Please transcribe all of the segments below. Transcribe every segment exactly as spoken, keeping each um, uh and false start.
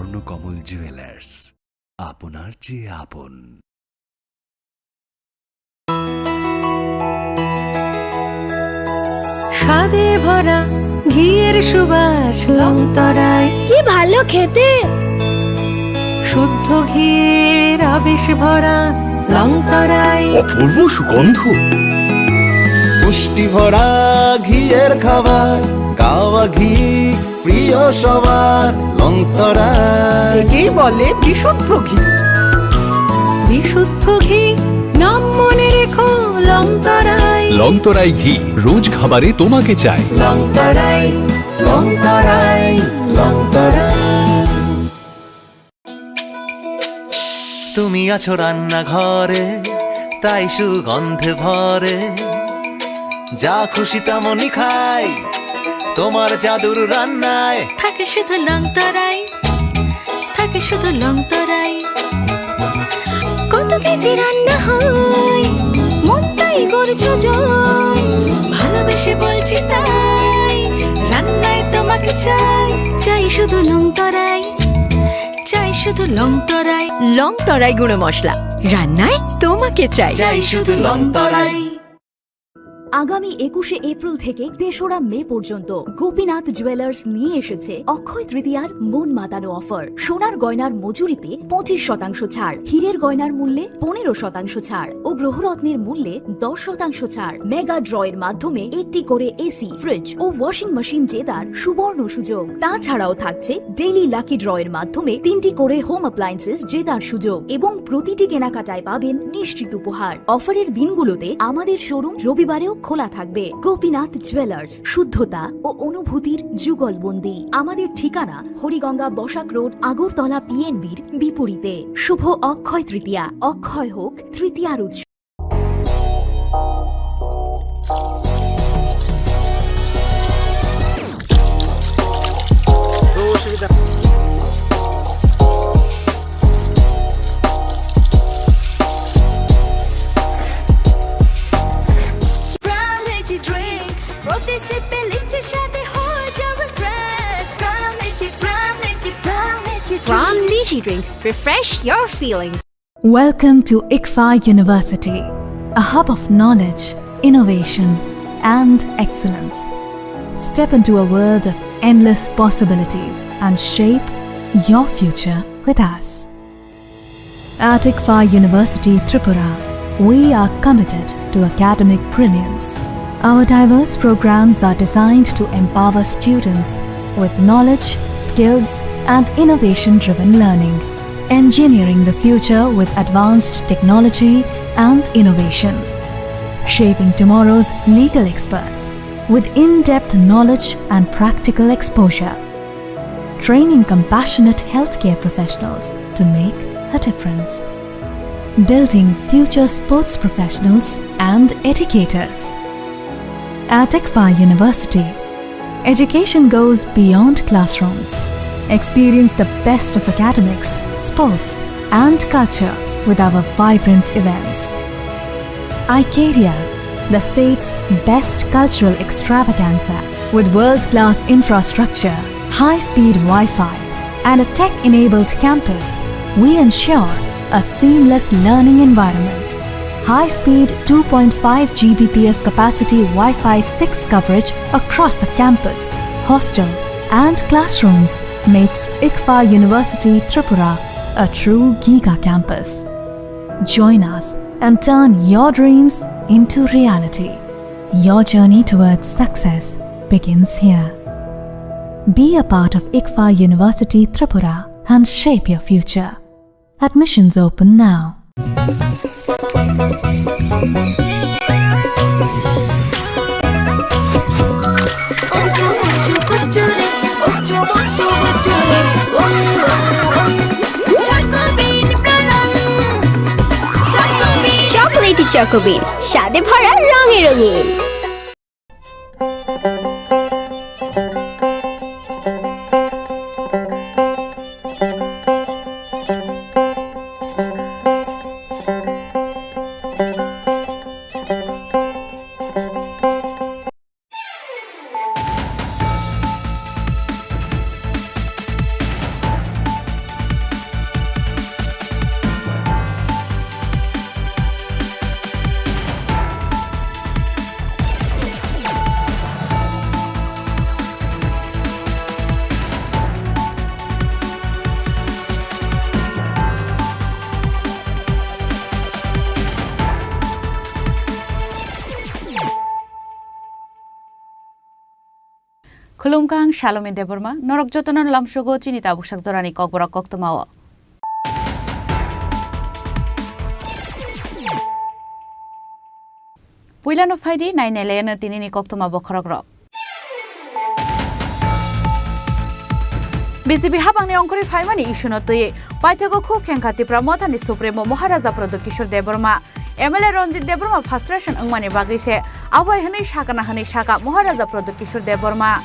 স্বর্ণকমল জুয়েলার্স, আপনার চেয়ে আপন। স্বাদে ভরা ঘিয়ের সুবাস লংতরাই। কি ভালো খেতে! শুদ্ধ ঘিয়ের আবেশ ভরা লংতরাই। অপূর্ব সুগন্ধ। পুষ্টি ভরা ঘিয়ের খাবার, গাওয়া ঘি প্রিয় সবার, লংতরাই। একেই বলে বিশুদ্ধ ঘি। বিশুদ্ধ ঘি, নাম মনে রেখো, লংতরাই। লংতরাই ঘি, রোজ খাবারে তোমাকে চাই। লংতরাই, লংতরাই, লংতরাই। তুমি আছো রান্নাঘরে, তাই সুগন্ধে ভরে। যা খুশি তেমনই খাই, তোমার জাদুর রান্নায়। থাকে শুধু লংতরাই, থাকে শুধু লংতরাই। কত কেজি রান্না হয়, মন তাই করছো জয়। ভালোবেসে বলছি তাই, রান্নায় তোমাকে চাই। চাই শুধু লংতরাই, চাই শুধু লংতরাই। লংতরাই গুঁড়ো মশলা, রান্নায় তোমাকে চাই। চাই শুধু লংতরাই। আগামী একুশে এপ্রিল থেকে তেসরা মে পর্যন্ত গোপীনাথ জুয়েলার্স নিয়ে এসেছে অক্ষয় তৃতীয়ার মন মাতানো অফার। সোনার গয়নার মজুরিতে পঁচিশ শতাংশ ছাড়, হীরের গয়নার মূল্যে পনেরো শতাংশ ছাড় ও গ্রহরত্নের মূল্যে দশ শতাংশ ছাড়। মেগা ড্র এর মাধ্যমে একটি করে এসি, ফ্রিজ ও ওয়াশিং মেশিন জেতার সুবর্ণ সুযোগ। তাছাড়াও থাকছে ডেইলি লাকি ড্র এর মাধ্যমে তিনটি করে হোম অ্যাপ্লায়েন্সেস জেতার সুযোগ এবং প্রতিটি কেনাকাটায় পাবেন নিশ্চিত উপহার। অফারের দিনগুলোতে আমাদের শোরুম রবিবারেও খোলা থাকবে। গোপীনাথ জুয়েলার্স, শুদ্ধতা ও অনুভূতির যুগলবন্দি। আমাদের ঠিকানা হরিগঙ্গা বসাক রোড, আগরতলা পিএনবির বিপরীতে। শুভ অক্ষয় তৃতীয়া, অক্ষয় হোক তৃতীয়ার উৎসব। Prime Lychee Drink, প্রতি সিপে লিচি স্বাদে হয়ে যাবে fresh. Prime Lychee, Prime Lychee, Prime Lychee Drink. Prime Lychee Drink, refresh your feelings. Welcome to ICFAI University, a hub of knowledge, innovation, and excellence. Step into a world of endless possibilities and shape your future with us. At ICFAI University Tripura, we are committed to academic brilliance. Our diverse programs are designed to empower students with knowledge, skills, and innovation-driven learning. Engineering the future with advanced technology and innovation. Shaping tomorrow's legal experts with in-depth knowledge and practical exposure. Training compassionate healthcare professionals to make a difference. Building future sports professionals and educators. At ICFAI University, education goes beyond classrooms. Experience the best of academics, sports, and culture with our vibrant events. Icaria, the state's best cultural extravaganza. With world-class infrastructure, high-speed Wi-Fi, and a tech-enabled campus, we ensure a seamless learning environment. High-speed two point five G B P S capacity Wi-Fi six coverage across the campus, hostel, and classrooms makes ICFAI University Tripura a true giga campus. Join us and turn your dreams into reality. Your journey towards success begins here. Be a part of ICFAI University Tripura and shape your future. Admissions open now. Chocolatey চকোবিন, স্বাদে ভরা, রঙে রঙিন। Khulumkha, ang Salomi Debbarma, norok jotono lamsogo chini tabuksak jorani kokborok koktwmao. Puilano phaidi, nainai layano tinini koktwma bokhorokrok. B J P habangni ongkhorwi phaimani issue no twiwi paithago khuk khengkha Tipra Mothani Supremo Maharaja Pradyot Kishore Debbarma. M L A Ranjit Debbarma frustration wngmani bagwi se abo hai hwnwi sakana hwnwi saka Maharaja Pradyot Kishore Debbarma.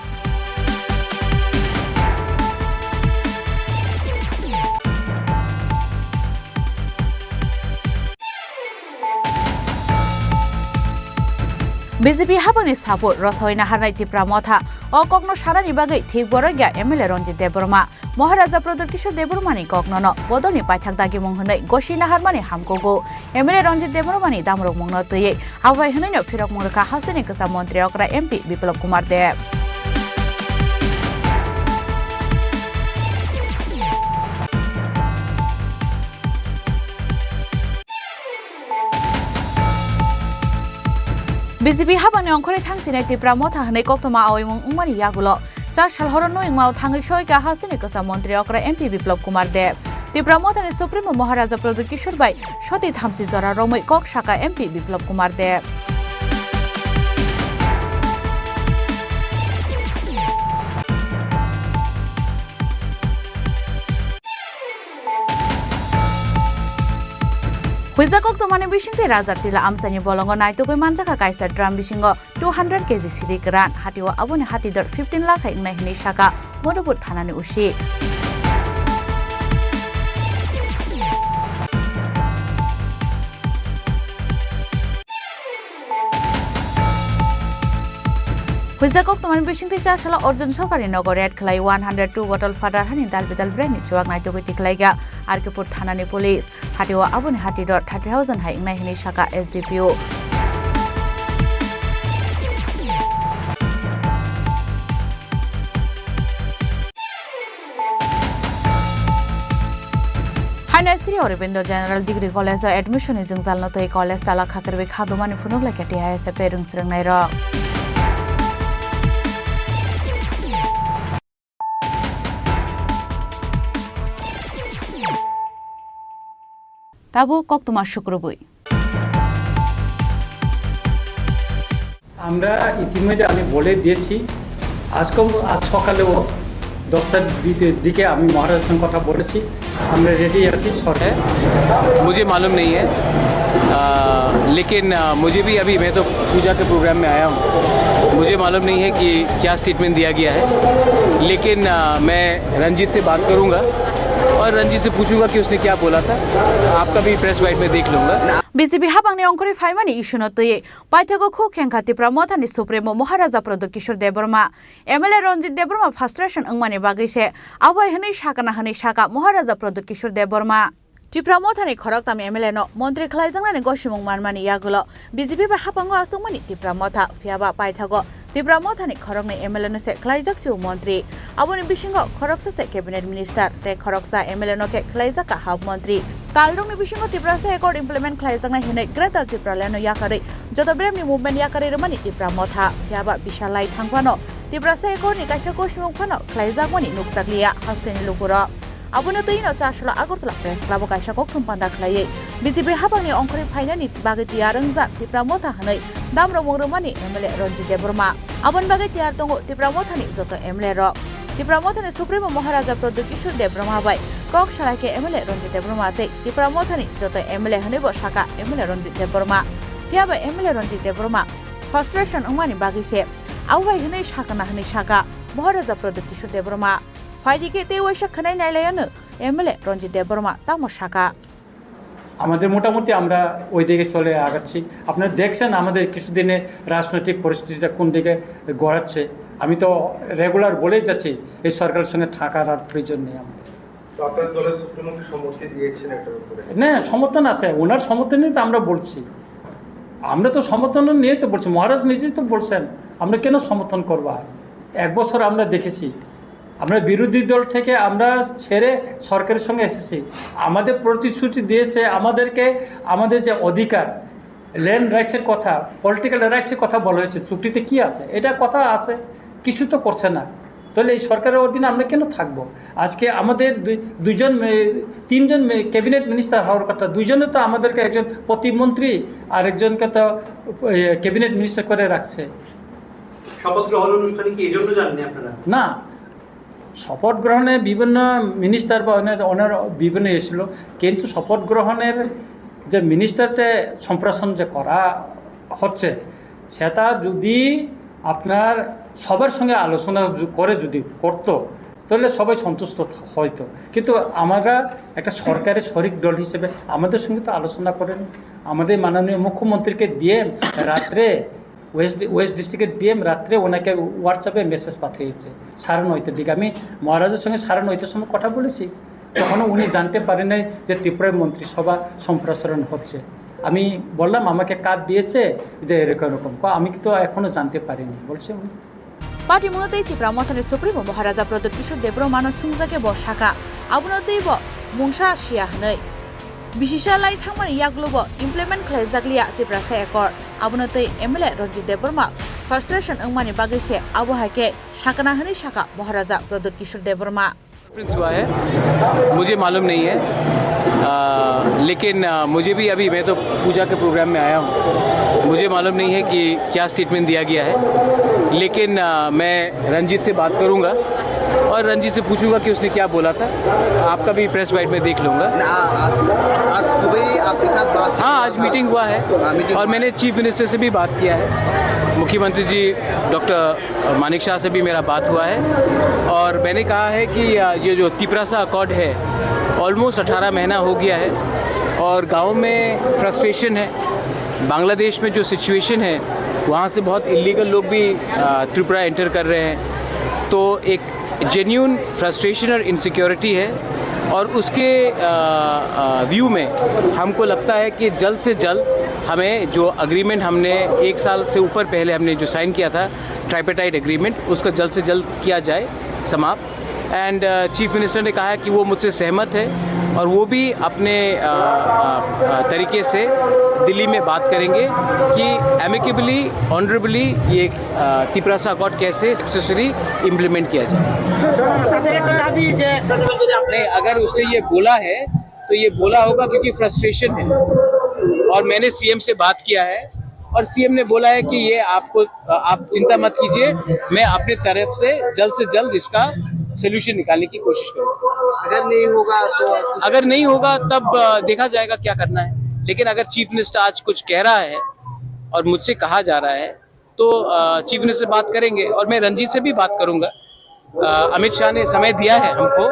B J P habangni support rwsawi naharnai Tipra Motha o kokno sanani bagwi thik borok ya M L A Ranjit Debbarma. Maharaja Pradyot Kishore Debbarmani koknono bodolni paithak dagimung hwnwi gosi naharmani hamkugo. M L A Ranjit Debbarmani damrokmungno twiwi abo hai hwnwino phirokmung rwkha hasteni kwcham montri okra M P Biplab Kumar Deb. B J P habangni ongkhorwi thangsinai Tipra Motha hwnwi koktwma aoimung wngmani yagulo char sal horo nwi wngmao thangwi soi kha hasteni kwcham montri okra M P Biplab Kumar Deb. Tipra Mothani Supremo Maharaja Pradyot Kishore bai soti thamchi jora romwi kok saka M P Biplab Kumar Deb. Huijak koktwmani bisingtwi Raja Tila amchaini bolongo naitugwi manjakha kaisa drum bisingo two hundred K G siri kwran, hatio aboni hati dor fifteen lakh hai wngnai hwnwi saka Madhupur thanani O C. Huijak koktwmani bisingtwi char salo Arjun Sarkarni nogo raid khlai one hundred two bottle Fatar hani dal bidal brand ni chuak naitugwi tikhlaikha R K Pur thanani police. Hatio aboni hati dor thirty thousand hai wngnai hwnwi saka S D P O. Hainai Sri Aurobindo General Degree College o admission ni jwngjalno twi college tala khakrwi kha dumani phunuk laikha T I S F A rwngsrwngnairok. Tabuk koktwma sukrubwi. আমরা ইতিমধ্যে আমি বলে দিয়েছি, আজকে, আজ সকালেও দশটার দিকে, দিকে আমি মহারাজের সঙ্গে কথা বলেছি, আমরা রেডি আছি সরকার। मुझे मालूम नहीं है, आ, लेकिन, आ, मुझे भी अभी, मैं तो पूजा के प्रोग्राम में आया हूँ, मुझे मालूम नहीं है कि क्या स्टेटमेंट दिया गया है, लेकिन, आ, मैं रंजीत से बात करूँगा और रंजीत से पूछूंगा कि उसने क्या बोला था। आपका भी प्रेस बाइट में देख लूंगा। B J P habangni ongkhorwi phaimani issue no twiwi paithago khuk khengkha Tipra Mothani Supremo Maharaja Pradyot Kishore Debbarma. M L A Ranjit Debbarma frustration wngmani bagwi se abo hai hwnwi sakana hwnwi saka Maharaja Pradyot Kishore Debbarma. Tipra Mothani khoroktham M L A no montri khlaijaknani gosimung manmani yagulo B J P bai hapango achukmani Tipra Motha, phiyaba paithago Tipra Mothani khoroknwi M L A no se khlaijak sio montri. Aboni bisingo khoroksa se cabinet minister tei khoroksa M L A no khe khlaijak kaham montri. Kalrokni bisingo Tiprasa Accord implement khlaijaknai hwnwi Greater Tipraland no yakarwi joto beremni movement yakarwi rwmani Tipra Motha, phiyaba bisa lai thang phano Tiprasa Accord ni kaisa gosimung phano khlaijakmani nukjakliya hasteni lukurok. Abono twi no Chasla Agartala Press Club o kaisa kokthum panda khlaiwi B J P habangni ongkhorwi phainani bagwi tiyar wngjak Tipra Motha hwnwi damromung rwmani M L A Ranjit Debbarma. Aboni bagwi tiyar tongo Tipra Mothani joto M L A rok. Tipra Mothani Supremo Maharaja Pradyot Kishore Debbarma bai kok salai khe M L A Ranjit Debbarma tei Tipra Mothani joto M L A hwnwi bo saka M L A Ranjit Debbarma. Phiya bai M L A Ranjit Debbarma frustration wngmani bagwi se abo bai hwnwi sakana hwnwi saka Maharaja Pradyot Kishore Debbarma. Phaidi khe tei waisa khwnai nailaiyano M L A Ranjit Debbarma tamo saka. আমাদের মোটামুটি আমরা ওই দিকে চলে আগাচ্ছি। আপনারা দেখছেন আমাদের কিছুদিনে রাজনৈতিক পরিস্থিতিটা কোন দিকে গড়াচ্ছে। আমি তো রেগুলার বলেই যাচ্ছি, এই সরকারের সঙ্গে থাকার আর প্রয়োজন নেই আমাদের। তো আপনার দলের সুপ্রিমো কি সম্মতি দিয়েছেন এটার উপরে? না, সমর্থন আছে, ওনার সমর্থনই তো আমরা বলছি। আমরা তো সমর্থন নিয়েই তো বলছি, মহারাজ নিজেই তো বলছেন, আমরা কেন সমর্থন করবো? আর এক বছর আমরা দেখেছি, আমরা বিরোধী দল থেকে আমরা ছেড়ে সরকারের সঙ্গে এসেছি। আমাদের প্রতিশ্রুতি দিয়েছে আমাদেরকে, আমাদের যে অধিকার, ল্যান্ড রাইটসের কথা, পলিটিক্যাল রাইটসের কথা বলা হয়েছে, চুক্তিতে কি আছে? এটা কথা আছে, কিছু তো করছে না। তাহলে এই সরকারের অধীনে আমরা কেন থাকবো? আজকে আমাদের দুই দুইজন মে- তিনজন ক্যাবিনেট মিনিস্টার হওয়ার কথা, দুইজনে তো আমাদেরকে, একজন প্রতিমন্ত্রী আর একজনকে তো ক্যাবিনেট মিনিস্টার করে রাখছে। শপথ গ্রহণ অনুষ্ঠানে কি এই জন্য যাননি আপনারা? না, শপথ গ্রহণে বিভিন্ন মিনিস্টার বা অনেক অনেক বিভিন্ন এসেছিল, কিন্তু শপথ গ্রহণের যে মিনিস্টারতে সম্প্রসারণ যে করা হচ্ছে, সেটা যদি আপনার সবার সঙ্গে আলোচনা যু- করে যদি করতো, তাহলে সবাই সন্তুষ্ট থ- হইতো। কিন্তু আমরা একটা সরকারের শরিক দল হিসেবে আমাদের সঙ্গে তো আলোচনা করেনি। আমাদের মাননীয় মুখ্যমন্ত্রীকে ডিএম রাত্রে, ওয়েস্ট ওয়েস্ট ডিস্ট্রিক্টের ডিএম রাত্রে ওনাকে হোয়াটসঅ্যাপে মেসেজ পাঠিয়েছে সাড়ে নয়টার দিকে। আমি মহারাজের সঙ্গে সাড়ে নয়টার সময় কথা বলেছি, তখনও উনি জানতে পারেন নাই যে ত্রিপুরায় মন্ত্রিসভা সম্প্রসারণ হচ্ছে। আমি বললাম, "আমাকে কার্ড দিয়েছে যে এরকম এরকম।" কয়, "আমি তো এখনো জানতে পারিনি," বলছে উনি। Party mwnwi tei Tipra Mothani Supremo Maharaja Pradyut Kishore Debbarma no swngjak khe bo sakha, abono twi bo mungsa siya hwnwi. Bisisa lai thangmani yaklo bo implement khlaijak liya Tiprasa Accord, abono twi M L A Ranjit Debbarma frustration wngmani bagwi se abo hai khe sakna hwnwi sakha Maharaja Pradyut Kishore Debbarma. Conference हुआ है, मुझे मालूम नहीं है। आ, लेकिन आ, मुझे भी अभी, मैं तो पूजा के प्रोग्राम में आया हूँ, मुझे मालूम नहीं है कि क्या स्टेटमेंट दिया गया है। लेकिन आ, मैं रंजीत से बात करूँगा और रंजीत से पूछूंगा कि उसने क्या बोला था। आपका भी प्रेस बाइट में देख लूँगा। ना, आज, आज सुबह ही आपके साथ बात हाँ, आज मीटिंग हुआ है हाँ, मीटिंग और हुआ मैंने चीफ मिनिस्टर से भी बात किया है। मुख्यमंत्री जी डॉक्टर मानिक शाह से भी मेरा बात हुआ है और मैंने कहा है कि आ, ये जो तिपरासा अकॉर्ड है, ऑलमोस्ट अठारह महीना हो गया है और गाँव में फ्रस्ट्रेशन है। बांग्लादेश में जो सिचुएशन है, वहाँ से बहुत इलीगल लोग भी आ, त्रिपुरा एंटर कर रहे हैं। तो एक जेन्यून फ्रस्ट्रेशन और इनसिक्योरिटी है और उसके व्यू में हमको लगता है कि जल्द से जल्द हमें जो अग्रीमेंट हमने एक साल से ऊपर पहले हमने जो साइन किया था, ट्राइपेटाइट एग्रीमेंट, उसको जल्द से जल्द किया जाए समाप्त। एंड चीफ मिनिस्टर ने कहा है कि वो मुझसे सहमत है और वो भी अपने अ, अ, अ, तरीके से दिल्ली में बात करेंगे कि एमिकेबली, ऑनरेबली ये अ, तिपरासा अकॉर्ड कैसे सक्सेसफुली इम्प्लीमेंट किया जाए। তাদের একটা দাবি যে नहीं, अगर उसने ये बोला है तो ये बोला होगा क्योंकि फ्रस्ट्रेशन है। और मैंने सीएम से बात किया है और सीएम ने बोला है कि ये आपको, आप चिंता मत कीजिए, मैं अपनी तरफ से जल्द से जल्द इसका सोल्यूशन निकालने की कोशिश करूँगा। अगर नहीं होगा तो अगर नहीं होगा तब अ, देखा जाएगा क्या करना है। लेकिन अगर चीफ मिनिस्टर आज कुछ कह रहा है और मुझसे कहा जा रहा है तो चीफ मिनिस्टर से बात करेंगे और मैं रंजीत से भी बात करूंगा। अ, अमित शाह ने समय दिया है हमको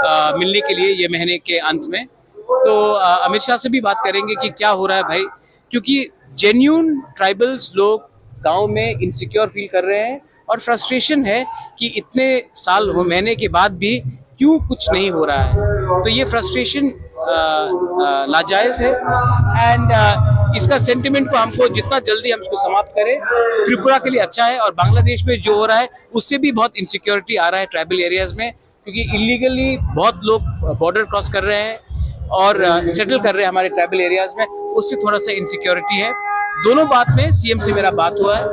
अ, मिलने के लिए ये महीने के अंत में, तो अ, अमित शाह से भी बात करेंगे कि क्या हो रहा है भाई, क्योंकि जेन्यून ट्राइबल्स लोग गांव में इनसिक्योर फील कर रहे हैं और फ्रस्ट्रेशन है कि इतने साल हो, महीने के बाद भी क्यों कुछ नहीं हो रहा है। तो ये फ्रस्ट्रेशन लाजायज है एंड इसका सेंटिमेंट को हमको जितना जल्दी हम इसको समाप्त करें, त्रिपुरा के लिए अच्छा है। और बांग्लादेश में जो हो रहा है, उससे भी बहुत इनसिक्योरिटी आ रहा है ट्राइबल एरियाज में, क्योंकि इलीगली बहुत लोग बॉर्डर क्रॉस कर रहे हैं और सेटल कर रहे हैं हमारे ट्राइबल एरियाज में, उससे थोड़ा सा इनसिक्योरिटी है। दोनों बात में सीएम से मेरा बात हुआ है,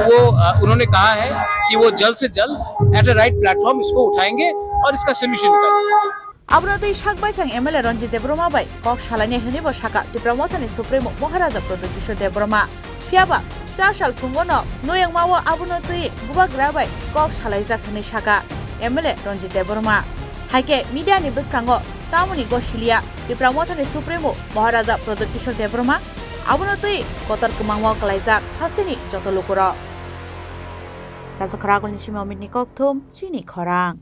वो अ, उन्होंने कहा है कि वो जल्द से जल्द एट अ राइट प्लेटफॉर्म इसको उठाएंगे और इसका सोल्यूशन निकालेंगे। Abono twi sak baithang M L A Ranjit Debbarma bai kok salainai hwnwi bo sakha Tipra Mothani Supremo Maharaja Pradyut Kishore Debbarma. Phiya ba char sal phungo no noyangma o abono twi bubagra bai kok salaijak hwnwi sakha M L A Ranjit Debbarma. Haikhe media ni bwskango tamoni gosiliya Tipra Mothani Supremo Maharaja Pradyut Kishore Debbarma, abono twi kotor kwmangma o kwlaijak hasteni joto lukurok. Rajakhara Agulni simi Omitni kokthum, chini khorang.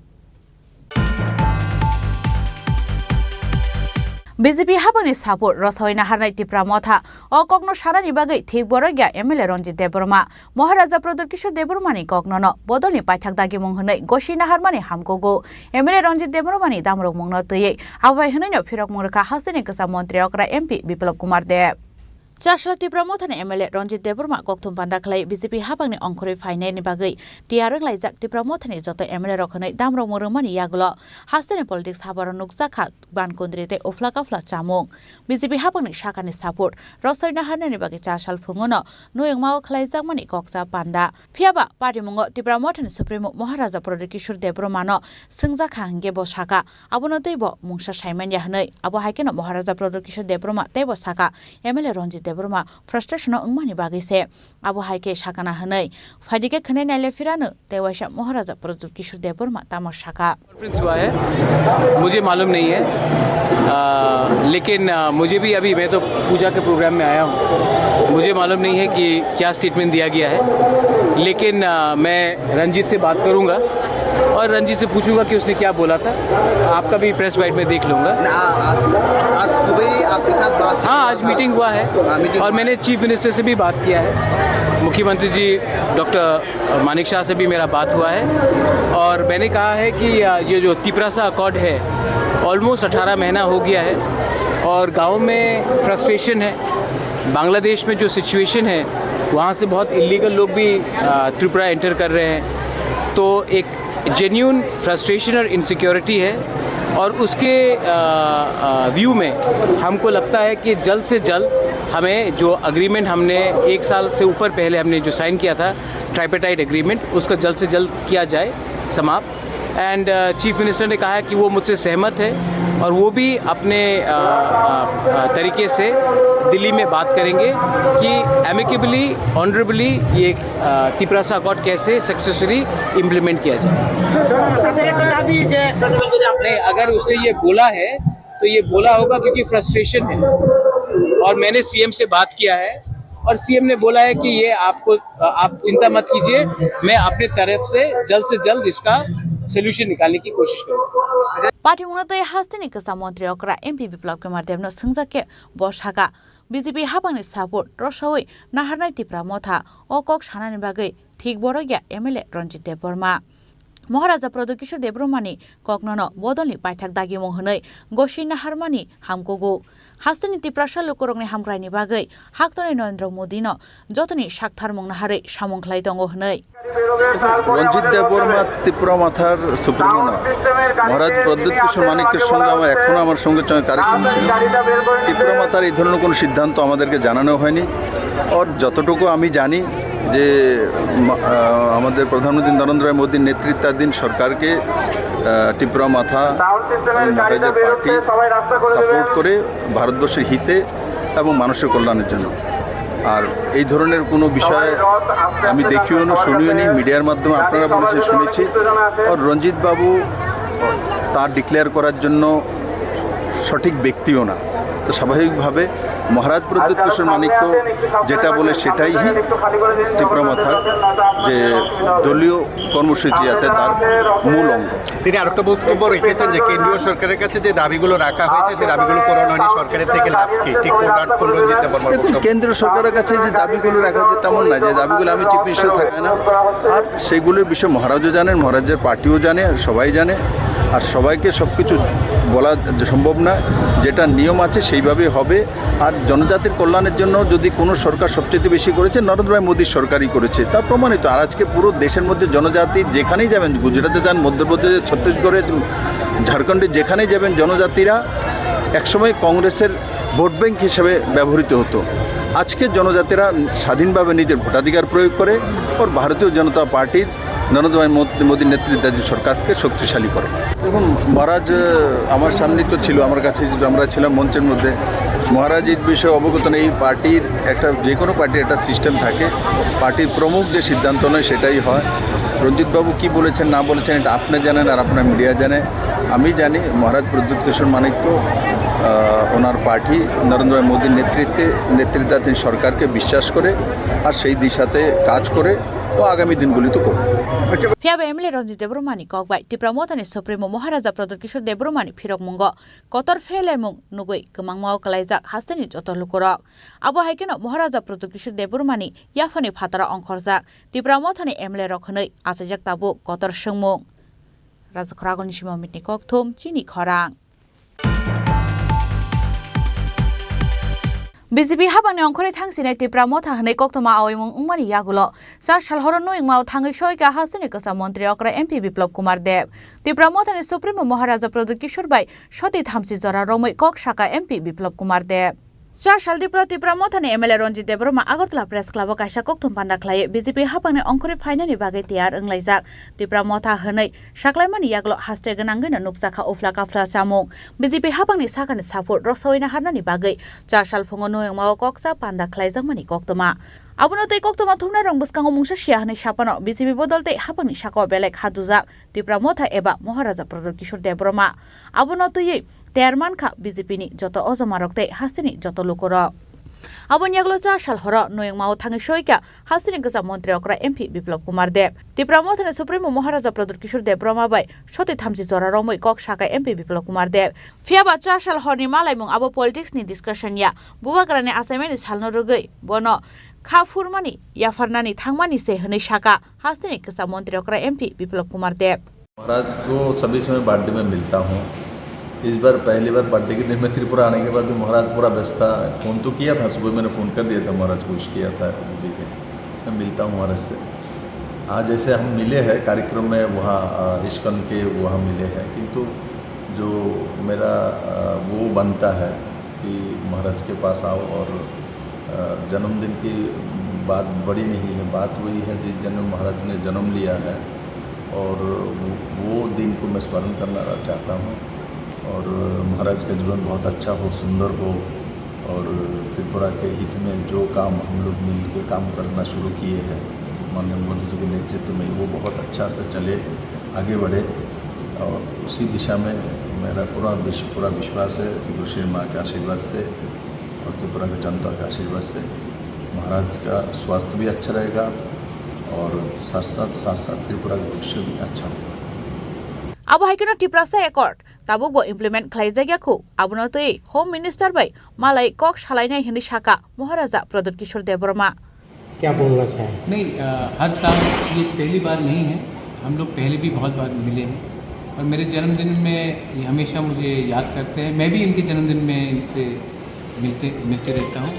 B J P hapangni sapur rosoi naharnai Tipra Motha o kokno sanani bagwi thik borok ya M L A Ranjit Debbarma. Maharaja Pradyut Kishore Debbarmani koknono bodolni paithak dagimung hwnwi gosi naharmani hamkugo M L A Ranjit Debbarmani damrokmungno twiwi abo bai hwnwino phirokmung rwkha hasteni kwcham montri okra M P Biplab Kumar Deb. Chasla Tipra Mothani M L A Ranjit Debbarma kokthum panda khlai B J P haphangni ongkhorwi phainaini bagwi tiyar wnglaijak Tipra Mothani joto M L A rok hwnwi damrok mwrwngmani yagulo hasteni politics habaro nukjakha bankundri tei uphla kaphla chamung. B J P haphangni sakani support rosoi naharnani bagwi chasal phungono nuyungmao khlaijakmani kokcha panda. Phiyaba patimungo Tipra Mothani Supremo Maharaja Pradyut Kishore Debbarmano swngjak kha hwnkhe bo sakha, abono teibo mungsa saimanya hwnwi. Abo hai kheno Maharaja Pradyut Kishore Debbarma teibo sakha, M L A Ranjit Debbarma frustration-o wngmani bagwi se abo hai khe sakana hwnwi. Phaidi khe khwnwi naile phirano tei waisa Maharaja Pradyut Kishore Debbarma tamo sakha. Conference हुआ है, मुझे मालूम नहीं है। आ, लेकिन, आ, मुझे भी अभी, मैं तो पूजा के प्रोग्राम में आया हूँ, मुझे मालूम नहीं है कि क्या स्टेटमेंट दिया गया है, लेकिन, आ, मैं रंजीत से बात करूँगा और रंजीत से पूछूंगा कि उसने क्या बोला था। आपका भी प्रेस बाइट में देख लूँगा। ना, आज, आज सुबह ही आपके साथ बात हाँ, आज मीटिंग हुआ है। हाँ, मीटिंग और हुआ मैंने है। चीफ मिनिस्टर से भी बात किया है, मुख्यमंत्री जी डॉक्टर मानिक शाह से भी मेरा बात हुआ है और मैंने कहा है कि, आ, ये जो तिपरासा अकॉर्ड है, ऑलमोस्ट अठारह महीना हो गया है और गाँव में फ्रस्ट्रेशन है। बांग्लादेश में जो सिचुएशन है, वहाँ से बहुत इलीगल लोग भी, आ, त्रिपुरा एंटर कर रहे हैं। तो एक जेन्युइन फ्रस्ट्रेशन और इनसिक्योरिटी है और उसके, आ, आ, व्यू में हमको लगता है कि जल्द से जल्द हमें जो एग्रीमेंट हमने एक साल से ऊपर पहले हमने जो साइन किया था, ट्राइपेटाइट एग्रीमेंट, उसका जल्द से जल्द किया जाए समाप्त। एंड, अ, चीफ मिनिस्टर ने कहा है कि वो मुझसे सहमत है और वो भी अपने, अ, अ, अ, तरीके से दिल्ली में बात करेंगे कि एमिकेबली, ऑनरेबली ये, अ, तिपरासा अकॉर्ड कैसे सक्सेसफुली इम्प्लीमेंट किया जाए। नहीं, अगर उसने ये बोला है तो ये बोला होगा क्योंकि फ्रस्ट्रेशन है और मैंने सीएम से बात किया है और सीएम ने बोला है कि ये आपको, आप चिंता मत कीजिए, मैं अपने तरफ से जल्द से जल्द इसका सॉल्यूशन निकालने की कोशिश करूंगा। Patimungno tei hasteni kwcham montri okra M P Biplab Kumar Debno swngjak khe bo sakha, B J P haphangni support rosoi naharnai Tipra Motha o kok sanani bagwi thik borok ya M L A Ranjit Debbarma. Maharaja Pradyut Kishore Debbarmani koknono bodolni paithak dagimung hwnwi goswi naharmani hamkugo. Hasteni Tiprasa lukurokni hamkraini bagwi haktorni Narendra Modino jotoni saktharmung naharwi samung khlai tongo hwnwi. রঞ্জিত দেববর্মা ত্রিপুরা মথার সুপ্রিমো নয়, মহারাজ প্রদ্যুৎ কিশোর মাণিক্যের সঙ্গে আমার, এখনো আমার সঙ্গে সঙ্গে কারেকশন ছিল। ত্রিপুরা মথার এই ধরনের কোনো সিদ্ধান্ত আমাদেরকে জানানো হয়নি। আর যতটুকু আমি জানি যে মা-, আহ, আমাদের প্রধানমন্ত্রী নরেন্দ্র মোদীর নেতৃত্বাধীন সরকারকে, আহ, ত্রিপুরা মথা এবং মহারাজের পার্টি সাপোর্ট করে ভারতবর্ষের হিতে এবং মানুষের কল্যাণের জন্য। আর এই ধরনের কোনো বিষয় আমি দেখিও না, শুনিও নি, মিডিয়ার মাধ্যমে আপনারা বলেছেন, শুনেছি। আর রঞ্জিত বাবু তার ডিক্লেয়ার করার জন্য সঠিক ব্যক্তিও না। তো স্বাভাবিকভাবে মহারাজ প্রদ্যুৎ কিশোর মাণিক্য যেটা বলে সেটাই হি ত্রিপুরা মথার যে দলীয় কর্মসূচি, যাতে তার মূল অঙ্গ। তিনি আরেকটা বক্তব্য রেখেছেন যে কেন্দ্রীয় সরকারের কাছে যে দাবিগুলো রাখা হয়েছে, সেই দাবিগুলো পূরণ হয়নি, সরকারের থেকে লাভ কি? ঠিক কোন, কোন রঞ্জিত দেববর্মার দেখুন, বক্তব্য? কেন্দ্র সরকারের কাছে যে দাবিগুলো রাখা হয়েছে তেমন না, যে দাবিগুলো আমি চিফ মিনিস্টার থাকায় না, আর সেগুলোর বিষয়ে মহারাজও জানেন, মহারাজের পার্টিও জানে, সবাই জানে। আর সবাইকে সব কিছু বলা যে সম্ভব না, যেটা নিয়ম আছে সেইভাবেই হবে। আর জনজাতির কল্যাণের জন্য যদি কোনো সরকার সবচেয়ে বেশি করেছে, নরেন্দ্র ভাই মোদীর সরকারই করেছে, তা প্রমাণিত। আর আজকে পুরো দেশের মধ্যে জনজাতি যেখানেই যাবেন, গুজরাটে যান, মধ্যপ্রদেশে, ছত্তিশগড়ে, ঝাড়খণ্ডে, যেখানেই যাবেন, জনজাতিরা একসময় কংগ্রেসের ভোট ব্যাংক হিসেবে ব্যবহৃত হতো। আজকে জনজাতিরা স্বাধীনভাবে নিজের ভোটাধিকার প্রয়োগ করে, ওর ভারতীয় জনতা পার্টির নরেন্দ্র ভাই মোদ-, মোদীর নেতৃত্বাধীন সরকারকে শক্তিশালী করে। দেখুন, মহারাজ, আহ, আমার সামনেই তো ছিল, আমার কাছে যে আমরা ছিলাম মঞ্চের মধ্যে। মহারাজ এই বিষয়ে অবগত নেই। এই পার্টির একটা, যে কোনো পার্টির একটা সিস্টেম থাকে, পার্টির প্রমুখ যে সিদ্ধান্ত নেয় সেটাই হয়। রঞ্জিতবাবু কি বলেছেন না বলেছেন, এটা আপনি জানেন আর আপনার মিডিয়া জানে। আমি জানি মহারাজ প্রদ্যুৎ কিশোর মাণিক্য, আহ, ওনার পার্টি নরেন্দ্র মোদীর নেতৃত্বে, নেতৃত্বাধীন সরকারকে বিশ্বাস করে আর সেই দিশাতে কাজ করে ও আগামী দিনগুলিতে করবে। Phiya ba M L A Ranjit Debbarmani kok bai Tipra Mothani Supremo Maharaja Pradyut Kishore Debbarmani phirokmungo kotor phelaimung nugwi kwmangmao kwlaijak hasteni joto lukurok. Abo hai kheno Maharaja Pradyut Kishore Debbarmani yaphani phataro ongkhorjak Tipra Mothani M L A rok hwnwi achaijak tabuk kotor swngmung. Raja Khoragulni Sima Mitni kokthum chini khorang. B J P habangni ongkhorwi thangsinai Tipra Motha hwnwi koktwma aoimung wngmani yagulo cha sal horo Noyengmao thangwi soika hasteni kwcham montri okra M P Biplab Kumar Deb. Tipra Mothani Supremo Maharaja Pradyut Kishore bai soti thamchi jora romwi kok saka M P Biplab Kumar Deb. Cha sal Tipra Tipra Mothani M L A Ranjit Debbarma Agartala Press Club o kaisa kokthum panda khlaiwi B J P habangni ongkhorwi phainani bagwi tiyar wnglaijak. Tipra Motha hwnwi saklaimani yagulo haste gwnangwino nukjakha uphla kaphra chamung. B J P habangni sakani saphur roksawi naharnani bagwi cha sal phungo Noyengmao kokcha panda khlaijakmani koktwma. Abono tei koktwma thumnairok bwskango mungsa siya hwnwi saphano B J P bodol tei habangni sakao belai kha dujak Tipra Motha eba Maharaja Pradyut Kishore Debbarma. Abono twiwi tiyar mankha B J P ni joto ojomarok tei hasteni joto lukurok. Aboni yagulo cha sal horo Noyengmao thangwi soika hasteni kwcham montri okra M P Biplab Kumar Deb. Tipra Mothani Supremo Maharaja Pradyut Kishore Debbarma bai soti thamchi jora romwi kok saka M P Biplab Kumar Deb. Phiyaba cha sal horni malaimung abo politics ni discussion ya. Bubagrani achaimani salno rwgwi bono kha phurmani yapharnani thangmani se hwnwi saka hasteni kwcham montri okra M P Biplab Kumar Deb. महाराज को सभी समय बर्थडे में मिलता हूँ। इस बार पहली बार बर्थडे के दिन में त्रिपुरा आने के बाद भी महाराज पूरा व्यस्त था। फ़ोन तो किया था, सुबह मैंने फ़ोन कर दिया था महाराज को, विश किया था। मैं मिलता हूँ महाराज से। आज जैसे हम मिले हैं कार्यक्रम में, वहाँ, अ, इस्कॉन के वहाँ मिले हैं, किंतु जो मेरा, अ, वो बनता है कि महाराज के पास आओ और, अ, जन्मदिन की बात बड़ी नहीं है, बात वही है जिस जन्म महाराज ने जन्म लिया है, और वो, वो दिन को मैं स्मरण करना चाहता हूँ। और महाराज का जीवन बहुत अच्छा हो, सुंदर हो, और त्रिपुरा के हित में जो काम हम लोग मिल के काम करना शुरू किए हैं, माननीय मोदी जी के नेतृत्व में, वो बहुत अच्छा से चले, आगे बढ़े। और उसी दिशा में मेरा पूरा विश-, पूरा विश्वास है त्रिपुरेश्वरी माँ के आशीर्वाद से और त्रिपुरा की जनता के आशीर्वाद से महाराज का स्वास्थ्य भी अच्छा रहेगा और साथ साथ, साथ साथ त्रिपुरा का भविष्य भी अच्छा होगा। Abo hai kheno Tiprasa Accord tabukbo implement khlaijakya khu, abono twi Home Minister bai malai kok salainai hwnwi sakha Maharaja Pradyut Kishore Debbarma. क्या बोलना चाहें? नहीं, अ, हर साल, ये पहली बार नहीं है, हम लोग पहले भी बहुत बार मिले हैं और मेरे जन्मदिन में ये हमेशा मुझे याद करते हैं। मैं भी इनके जन्मदिन में इनसे मिलते, मिलते रहता हूँ।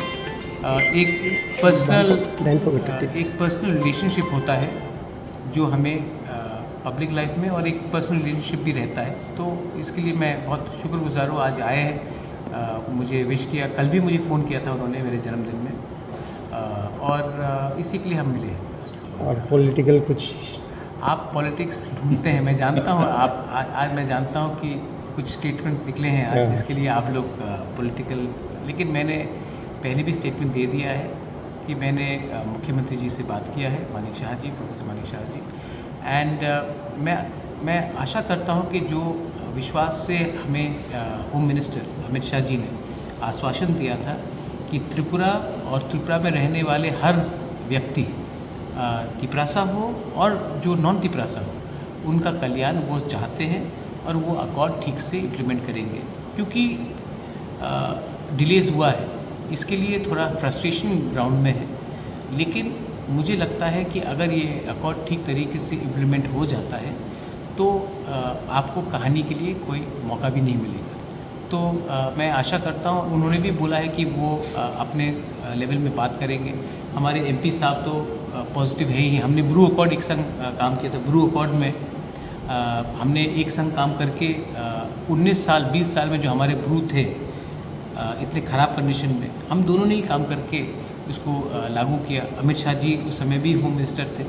अ, एक पर्सनल, डाइन पॉकेट अ, टिक। एक पर्सनल रिलेशनशिप होता है जो हमें, अ, पब्लिक लाइफ में और एक पर्सनल रिलेशनशिप भी रहता है, तो इसके लिए मैं बहुत शुक्रगुजार हूँ। आज आए हैं, अ, मुझे विश किया, कल भी मुझे फ़ोन किया था उन्होंने मेरे जन्मदिन में। अ, और, अ, इसी के लिए हम मिले हैं बस। और पॉलिटिकल कुछ? आप पॉलिटिक्स ढूंढते हैं, मैं जानता हूँ, आप, आ-, आज मैं जानता हूँ कि कुछ स्टेटमेंट्स निकले हैं आज, यस। इसके लिए आप लोग, अ, पॉलिटिकल, लेकिन मैंने पहले भी स्टेटमेंट दे दिया है कि मैंने, अ, मुख्यमंत्री जी से बात किया है, मानिक शाह जी, प्रोफेसर मानिक शाह जी, एंड, अ, मैं, मैं आशा करता हूँ कि जो विश्वास से हमें, अ, होम मिनिस्टर अमित शाह जी ने आश्वासन दिया था कि त्रिपुरा और त्रिपुरा में रहने वाले हर व्यक्ति, अ, तिपरासा हो और जो नॉन तिपरासा हो, उनका कल्याण वो चाहते हैं और वो अकॉर्ड ठीक से इम्प्लीमेंट करेंगे, क्योंकि, अ, डिलेज हुआ है, इसके लिए थोड़ा फ्रस्ट्रेशन ग्राउंड में है, लेकिन मुझे लगता है कि अगर ये अकॉर्ड ठीक तरीके से इम्प्लीमेंट हो जाता है, तो, अ, आपको कहानी के लिए कोई मौका भी नहीं मिलेगा। तो, अ, मैं आशा करता हूँ, उन्होंने भी बोला है कि वो, अ, अपने, अ, लेवल में बात करेंगे। हमारे एमपी साहब तो, अ, पॉजिटिव है ही, हमने ब्रू अकॉर्ड एक संग, अ, काम किया था। ब्रू अकॉर्ड में, अ, हमने एक संग काम करके, अ, उन्नीस साल, बीस साल में जो हमारे ब्रू थे, अ, इतने ख़राब कंडीशन में, हम दोनों ने ही काम करके इसको, अ, लागू किया। अमित शाह जी उस समय भी होम मिनिस्टर थे।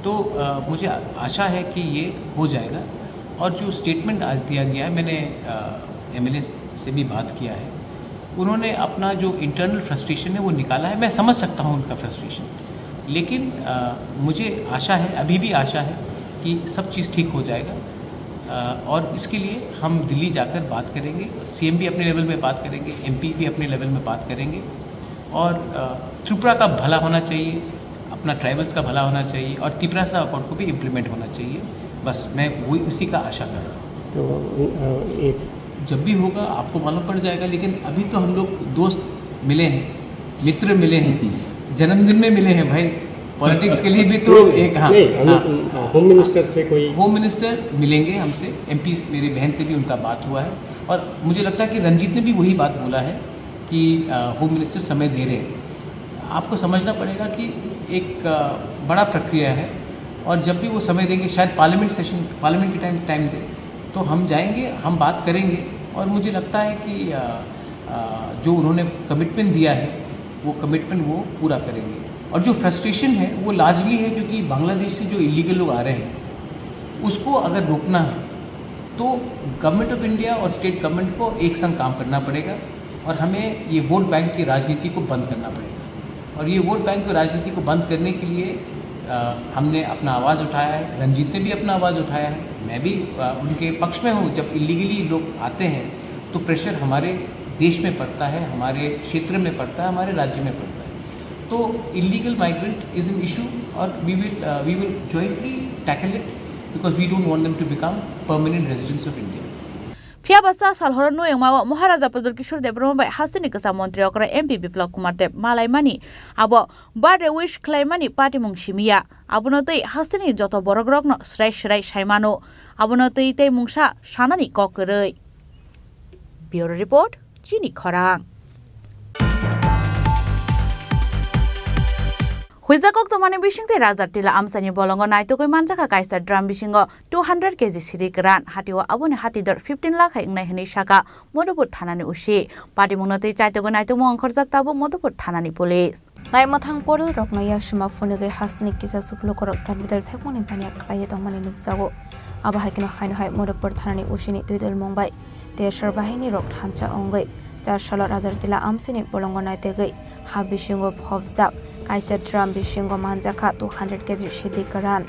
तो, अ, मुझे आ-, आशा है कि ये हो जाएगा। और जो स्टेटमेंट आज दिया गया है, मैंने, अ, एमएलए से भी बात किया है, उन्होंने अपना जो इंटरनल फ्रस्ट्रेशन है वो निकाला है। मैं समझ सकता हूँ उनका फ्रस्ट्रेशन, लेकिन, अ, मुझे आशा है, अभी भी आशा है कि सब चीज़ ठीक हो जाएगा। अ, और इसके लिए हम दिल्ली जाकर बात करेंगे, सीएम भी अपने लेवल में बात करेंगे, एमपी भी अपने लेवल में बात करेंगे। और, अ, त्रिपुरा का भला होना चाहिए, अपना ट्राइबल्स का भला होना चाहिए और तिपरासा अकॉर्ड को भी इम्प्लीमेंट होना चाहिए। बस मैं वही, उसी का आशा कर रहा हूँ। तो, अ, एक जब भी होगा आपको मालूम पड़ जाएगा, लेकिन अभी तो हम लोग दोस्त मिले हैं, मित्र मिले हैं, हम्म। जन्मदिन में मिले हैं भाई, पॉलिटिक्स के लिए भी तो नहीं, एक, हाँ, नहीं, हम लोग, हाँ। होम मिनिस्टर से कोई होम मिनिस्टर मिलेंगे हमसे, एमपी मेरी बहन से भी उनका बात हुआ है और मुझे लगता है कि रंजीत ने भी वही बात बोला है कि होम मिनिस्टर समय दे रहे हैं। आपको समझना पड़ेगा कि एक बड़ा प्रक्रिया है, और जब भी वो समय देंगे, शायद पार्लियामेंट सेशन, पार्लियामेंट के टाइम टाइम दे, तो हम जाएंगे, हम बात करेंगे। और मुझे लगता है कि जो उन्होंने कमिटमेंट दिया है, वो कमिटमेंट वो पूरा करेंगे। और जो फ्रस्ट्रेशन है, वो लार्जली है क्योंकि बांग्लादेश से जो इलीगल लोग आ रहे हैं, उसको अगर रोकना है, तो गवर्नमेंट ऑफ इंडिया और स्टेट गवर्नमेंट को एक संग काम करना पड़ेगा, और हमें ये वोट बैंक की राजनीति को बंद करना पड़ेगा। और ये वोट बैंक की राजनीति को बंद करने के लिए हमने अपना आवाज़ उठाया है। रंजीत ने भी अपना आवाज़ उठाया है, मैं भी उनके पक्ष में हूँ। जब इलीगली लोग आते हैं, तो प्रेशर हमारे देश में पड़ता है, हमारे क्षेत्र में पड़ता है, हमारे राज्य में पड़ता है। तो illegal migrant is an issue, और we will we will jointly tackle it, because we don't want them to become permanent residents of India. Phiya ba cha sal horo nuyungma o Maharaja Pradyut Kishore Debbarma bai hasteni kwcham montri okra M P Biplab Kumar Deb malaimani, abo birthday wish khlaimani patimung simiya. Abono twi hasteni joto borokrokno srai srai saimano. Abono twi tei mungsa sanani kok kwrwi. Bureau Report, Chini Khorang. Huijak koktwmani bisingtwi Raja Tila amchaini bolongo naitugwi manjakha kaisa drum bisingo two hundred K G sidi kwran, hatio aboni hati dor fifteen lakh hai wngnai hwnwi sakha Madhupur thanani O C. Patimungno twi chaitugwi naitugmung ongkhorjak tabuk Madhupur thanani police. Naimwthang porel rokno yasima phunugwi hasteni kisa suk lukurok tal bidal phekmani baniya khlaiwi tongmani nukjago. Abo hai kheno haino hai Madhupur thanani O C ni twi dol mung bai T S R bahini rok thansa wngwi char salo Rajartila amsini bolongo naitegwi ha bisingo phobjak kaisa drum bisingo manjakha two hundred K G sidi kwran.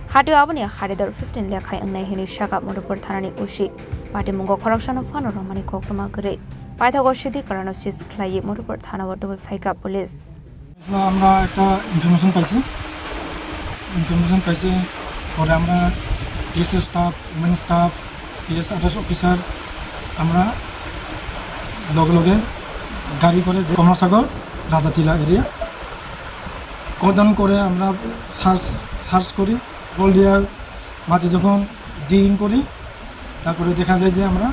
Hatio aboni haridor fifteen lekhai wngnai hwnwi sakha Madhupur thanani O C. Patimungo khoroksano phano romani koktwma kwrwi paithago sidi kwrano seize khlaiwi Madhupur thanao tubui phaikha police. আসলে আমরা একটা ইনফরমেশন পাইছি, ইনফরমেশন পাইছি, পরে আমরা TSS staff, women staff, PS others officer, আমরা লগে লগে গাড়ি করে যে কমলাসাগর, রাজাতিলা এরিয়া কর্ডন করে আমরা সার্চ, সার্চ করি। বলদিয়া মাটি যখন ডিগিং করি, তারপরে দেখা যায় যে আমরা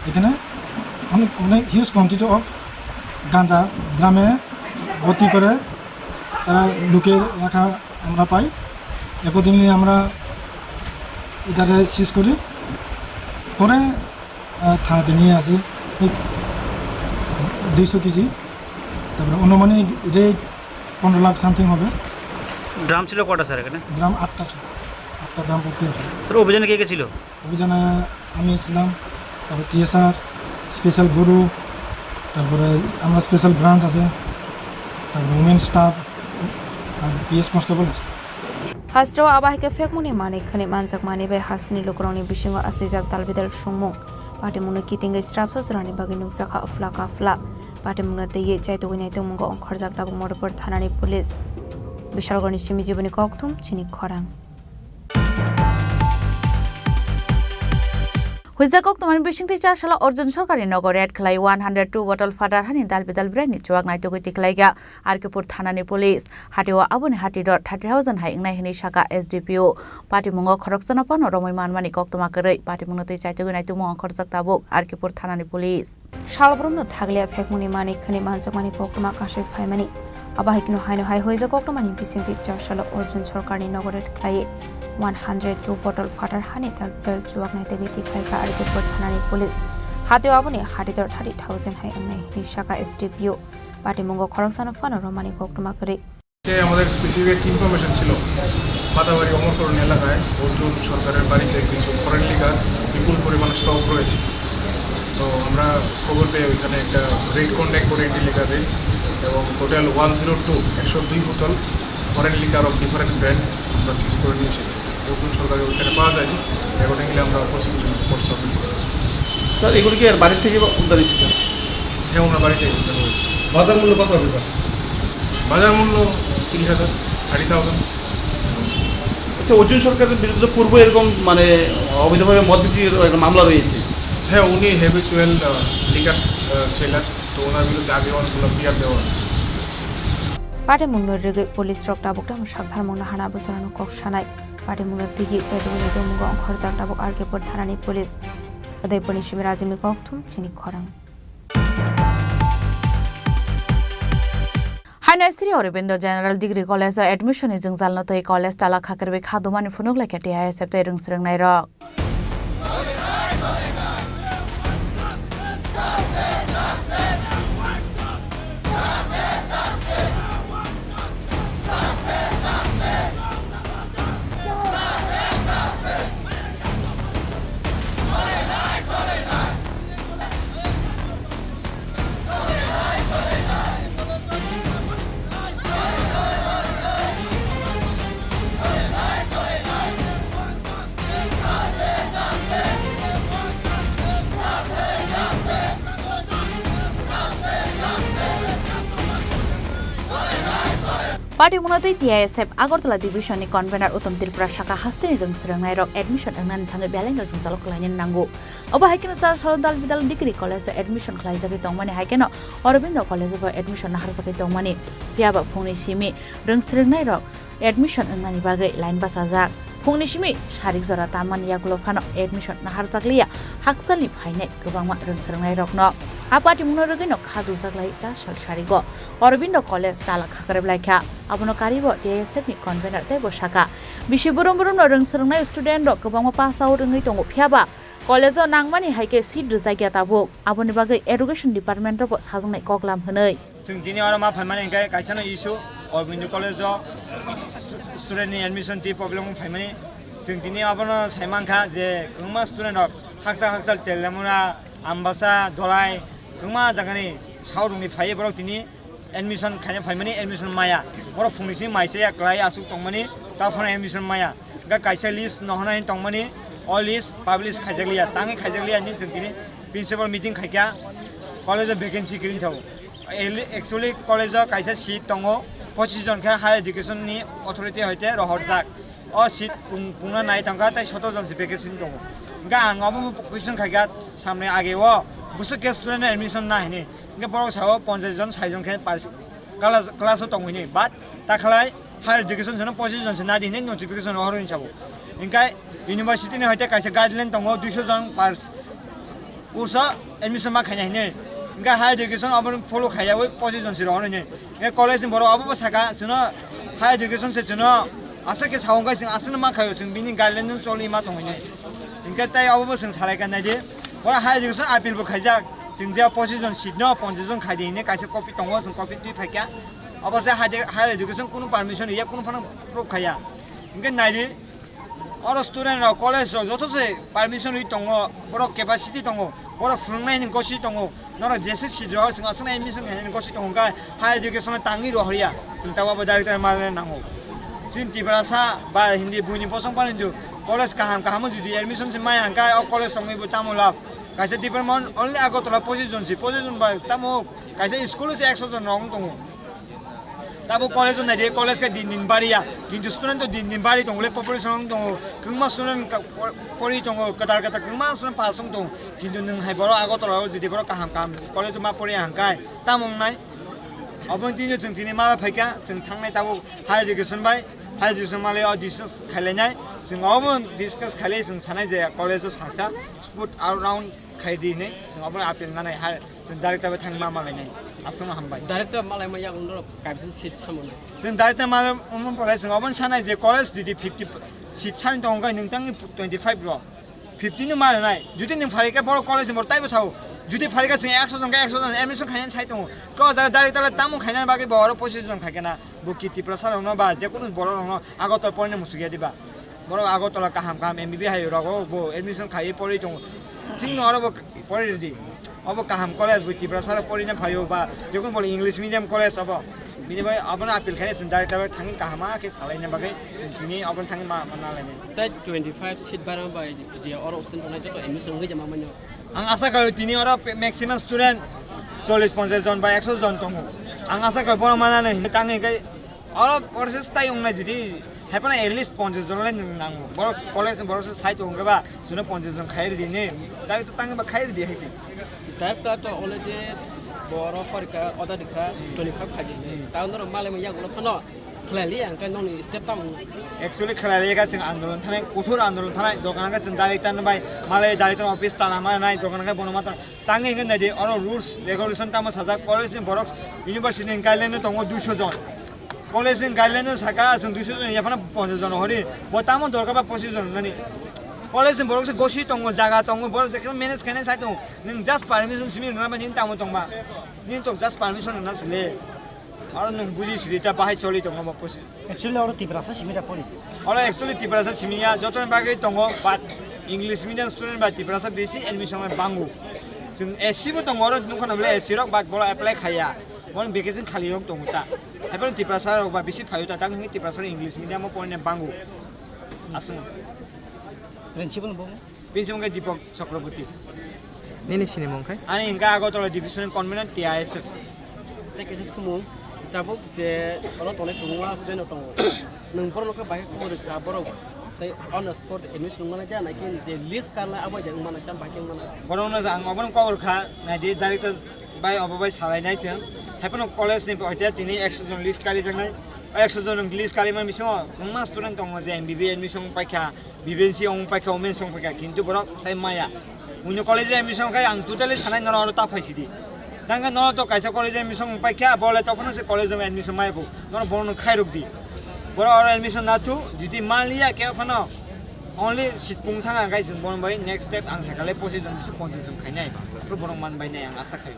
এখানে অনেক, অনেক হিউজ কোয়ান্টিটি অফ গাঁজা ড্রামে ভর্তি করে তারা লুকিয়ে রাখা আমরা পাই। একদিনই আমরা এটারে সিজ করি, পরে, আহ, থানাতে নিয়ে আসি এই দুইশো কেজি, তারপরে অনুমানিক রেট পনেরো লাখ সামথিং হবে। ড্রাম ছিল কটা স্যার এখানে? ড্রাম আটটা ছিল, আটটা ড্রাম ভর্তি আছে। স্যার, অভিযানে কে কে ছিল? অভিযানে আমি ছিলাম, তারপর টিএসআর, স্পেশাল গুরু, তারপরে আমরা স্পেশাল ব্রাঞ্চ আছে, তারপরে উমেন স্টাফ আর পিএস কনস্টেবল আছে। Hasteo abo hai khe phekmungni manwi khwnwi manjakmani bai hasteni lukurokni bisingo aswijak dalbidal songmung. Patimungno kitingwi srapsa jorani bagwi nukjakha aphla kaphla. Patimungno twiwi chaitugwi naitugmungo ongkhorjak tabuk Madhupur thanani police. Bishalgarhni simi jiboni kokthum chini khorang. Huijak koktwmani bisingtwi char salo Arjun Sarkarni nogo raid khlai one hundred two bottle phatar hani dalbidal bwrwini chuak naitugwi tikhlaikha R K Pur thanani police. Hatio aboni hati dor thirty thousand hai wngnai hwnwi sakha S D P O. Patimungo khoroksano phano romwi manmani koktwma kwrwi patimungno twi chaitugwi naitugmung ongkhorjak tabuk R K Pur thanani police. Salbrumno thaglia phekmungni manwi khwnwi manjakmani koktwma kasui phaimani. Abo hai kheno haino hai huijak koktwmani bisingtwi char salo Arjun Sarkarni nogo raid khlaiwi one hundred two bottle phatar hani dalbidal chuak naitugwi tikhlaikha R K Pur thanani police. Hatio aboni hati dor thirty thousand hai wngnai hwnwi sakha S D P O. Patimungo khoroksano phano romani koktwma kwrwi. সে আমাদের স্পেসিফিক একটা ইনফরমেশন ছিল, মাতাবাড়ি অমরকরণ এলাকায় অর্জুন সরকারের বাড়িতে কিছু foreign liquor বিপুল পরিমাণ স্টক রয়েছে। তো আমরা খবর পেয়ে ওইখানে একটা রেড কন্ডাক্ট করে এন্ট্রি লেখা দেই এবং টোটাল ওয়ান জিরো টু, একশো দুই বোতল foreign liquor of different brand আমরা সিজ করে নিয়ে এসেছি। নতুন সরকারি ওইখানে পাওয়া যায়নি, অ্যাকর্ডিংলি আমরা প্রসিকিউশন রিপোর্ট সাবমিট করি। স্যার, এগুলো কি আর বাড়ির থেকে বা উদ্ধার হয়েছে, স্যার? হ্যাঁ, ওনার বাড়ি থেকে উদ্ধার হয়েছে। বাজার মূল্য কত হবে, স্যার? বাজার মূল্য তিরিশ হাজার, থার্টি থাউজেন্ড। আচ্ছা, অর্জুন সরকারের বিরুদ্ধে তো পূর্ব এরকম, মানে, অবৈধভাবে মদ বিক্রির একটা মামলা রয়েছে। হ্যাঁ, উনি হ্যাবিচুয়াল, আহ, লিকার, আহ, সেলার, তো ওনার বিরুদ্ধে আগে অনেকগুলো এফআইআর দেওয়া হয়েছে। Patimungno rwgwi police rok tabuk tamo saktharmungno hana bwsarokno kok sanai. Patimungno twiwi chaitugwi naitugmungo ongkhorjak tabuk R K Pur thanani police. Udaipurni simi Rajibni kokthum chini khorang. Haino Sri Aurobindo General Degree College o admission ni jwngjalno twi college tala khakarwi kha dumani phunuk laikha T I S F tei rwngsrwngnairok. Party mwnatwi T I S F Agartala Division ni convener Uttom Tripura saka hasteni rwngsrwngnairok admission wngnani thangwi belai no jwngjalo kwlainani nango. Obo hai kheno char salo Dal Bidal Degree College o admission khlaijagwi tongmani hai kheno Aurobindo College o bo admission naharjagwi tongmani. Phiyaba phungni simi rwngsrwngnairok admission wngnani bagwi line bachajak. Phungni simi sarik jora tammani yagulo phano admission naharjakliya hakchalni phainai kwbangma rwngsrwngnairokno. A party mungno rwgwino kha dujaklai cha sal sarigo Aurobindo College tala khakarwi laikha. Abono karibo T I S F ni convener teibo saka bisi burum burumno rwngsrwngnai student rok kwbangma pass out wngwi tongo, phiyaba college o nangmani hai khe seat rwjakya tabuk. Aboni bagwi education department o bo sajaknai koklam hwnwi. Chwng tini oro ma phaimani hwnkhe kaisa no issue, Aurobindo College o stu-, student ni admission twi problem wng phaimani. Chwng tini abono sai mankha je kwbangma student rok hakchal hakchal Telamura, Ambasa, Dholai kwbangma jagani saurokni phaiwi borok tini admission khaina phaimani, admission maya. Borok phungni simi mai chaya kwlai aswk tongmani, taphano admission maya. Hwnkhe kaisa list nohornai tongmani, o list publish khaijakliya, tangwi khaijakliya hinwi chwng tini principal meeting khaikha, college o vacancy kwrwi sao. Eli-, actually college o kaisa seat tongo, pochis jon khe higher education ni authority hoite rohorjak. O seat pung-, pungna nai tongkha tei sotor jon se vacancy tongo. Hwnkhe ang obo question khaikha samni age o bwswk khe student admission na hinwi. Hwnkhe borok sao ponchas jon, sait jon khe pars-, class, class o tongo hinwi. But takhalai higher education seno pochis jon se nadi hinwi notification rohor hinwi sabo. Hwnkhe university ni hoite kaisa guideline tongo, duiso jon per course o admission ma khaina hinwi. Hwnkhe higher education obo follow khaiyawi pochis jon se rohor hinwi. Hwnkhe college ni borok obo bo saka, chwngno higher education se chwngno aswk khe sao hwnkhe chwng aswkno ma khaio, chwng bini guideline no choli ma tongo hinwi. Hwnkhe tei obo bo chwng salai kha naidi. Oro higher education appeal bo khaijak. Chwng je pochis jon seat no ponchas jon khaidi hinwi kaisa copy tongo, chwng copy twi phaikha. Obo se higher, higher education kunu permission riya, kunu phano proof khaiya. Hwnkhe naidi, oro student rok, college rok joto se permission ri tongo, borok capacity tongo, borok phwrwngnai ni gosi tongo, norok jese seat rok chwng aswkno admission khainani gosi tongo, hwnkhe higher education no tangwi rohorya, chwng tabuk abo director malna nango. Chini Tiprasa ba Hindi buini bosong pano hindu college kaham kaham o jodi admission se maya hwnkhe o college tongwi bo tamo lab? Kaisa department only Agartala pochis jon si, pochis jon ba tamo kaisa school o se ekso jon rok wng tongo. Tabo college o naidi, college khe din din bariya, kintu student to din din bari tongo le, population wng tongo, kwbangma student ka-, por-, pori tongo, kwtal kwtal kwbangma student pass wng tongo, kintu nwng hai borok Agartala o jodi borok kaham kaham college o ma poriya hwnkhe tamo wngnai? Obo tini chwng tini mala phaikha, chwng thangnai tabuk higher education bai, higher education malai o discuss khailainai, chwng obo discuss khailai chwng sanai je college o salsa sport around khai di hinwi chwng obo appeal nanai, ha, chwng director bai thangma malainai. Aswkno hambai. Director malaima yago norok kaisa seat samunai. Chwng director malai omo pore chwng obo sanai je college didi fifty seat sani tongo, hwnkhe nwng tangni twenty five rok. Fifty no ma rwnai. Jodi nwng pharikhe borok college ni borok taibo sao. Jodi pharikhe chwng ekso jon khe ekso jon admission khainani sai tongo. Khe o jaga director le tamo khainani bagwi bo oro pochis jon khaikhe na. Bo ki Tiprasa rokno ba jekunu borok rokno Agartala porina muchungya diba. Borok Agartala kaham kaham M B B hai rogo bo admission khaiwi porwi tongo. Thikno oro bo porwi rwdi. Obo kaham college, bo Tiprasa rok porina phaio ba jekunu bole English medium college obo. Bini bai abono appeal khainai chwng director bai thangwi kaham khe salaina bagwi chwng tini obono thangwi ma, ma nalainai. Tei twenty five seat barang bai je oro option tongnai joto admission wngwi jama manya. Ang asa khaio tini oro pe-, maximum student chollish ponchash jon ba ekso jon tongo. Ang asa khaio bono manani hinwi tangwi khe oro process tai wngnai jodi hai phano at least ponchash jon lai nwng nango. Borok college ni borok se sai tongo khe ba chwngno ponchash jon khai rwdi hinwi. Tai to tangwi ba khai rwdi hai se. Director to already borok porikha order rikha twenty five khai di. Hmm. Tao norok malai manya ulo phano. Khlai liya, hwnkhe nokni step tamo? Actually, khlai liya khe chwng andolon thanai, kothor andolon thanai, dokan khe chwng direct tan bai, malai direct tan office tala ma nai, dokan khe bono ma tang, tangwi hwnkhe nai di, oro rules, regulation tamo sajak, college ni borok, university ni guideline no tongo duiso jon. College ni guideline no saka, chwng duiso jon, yaphano ponchash jon hori, bo tamo dorkar ba pochish jon nani. College ni borok se gosi tongo, jaga tongo, borok jekheno manage khainai sai tongo, nwng just permission simi rwna bai nini tamo tongba, nini to just permission rwna sile. Aro nwng buji sidi ta bahai choli tongo bo pusi. Actually, oro Tiprasa simi da pori. Oro actually Tiprasa simi ya, joto ni bagwi tongo, but English medium student ba Tiprasa bisi admission rok bango. Chwng S C bo tongo, oro nukha na bole S C rok, but boro apply khaya. Boro vacancy khali rok tongo ta. Hai phano Tiprasa rok ba bisi phaio ta, tang hwnwi Tiprasa rok English medium o porina bango. Aswk. Principal bo? Principal khe Deepak Chakraborty. Nini sinimung khai? Ani hwnkhe Agartala division convener T I S F. Tei kaisa sumung, jabuk je oro tongnai kwbangma student rok tongo. Nwng borok no khe bai khe khobor rwkha borok tei on the spot admission wngmani khe naikhe je list karnai abo je wngmani tamo bai khe wngmani. Borok no ang obono kok rwkha, naidi director bai obo bai salainai chwng. Hai phano college ni bai tini ekso jon list karijaknai. O ekso jon list karimani bisingo kwbangma student tongo je M B B admission paikha. B B N C wng paikha, women's wng paikha, kintu borok tai maya. Buino college admission khai ang totally sanai norok oro ta phaisidi. Tangkhe norok to kaisa college admission wng paikha, bole tophano se college admission maya kho. Norok borokno khairok di. Borok oro admission na thu, jodi manliya khe phano only seat pung thang ang khai chwng bono bai next step ang sakale pochish jon bisi ponchash jon khainai. Borok man bai nai ang asa khai.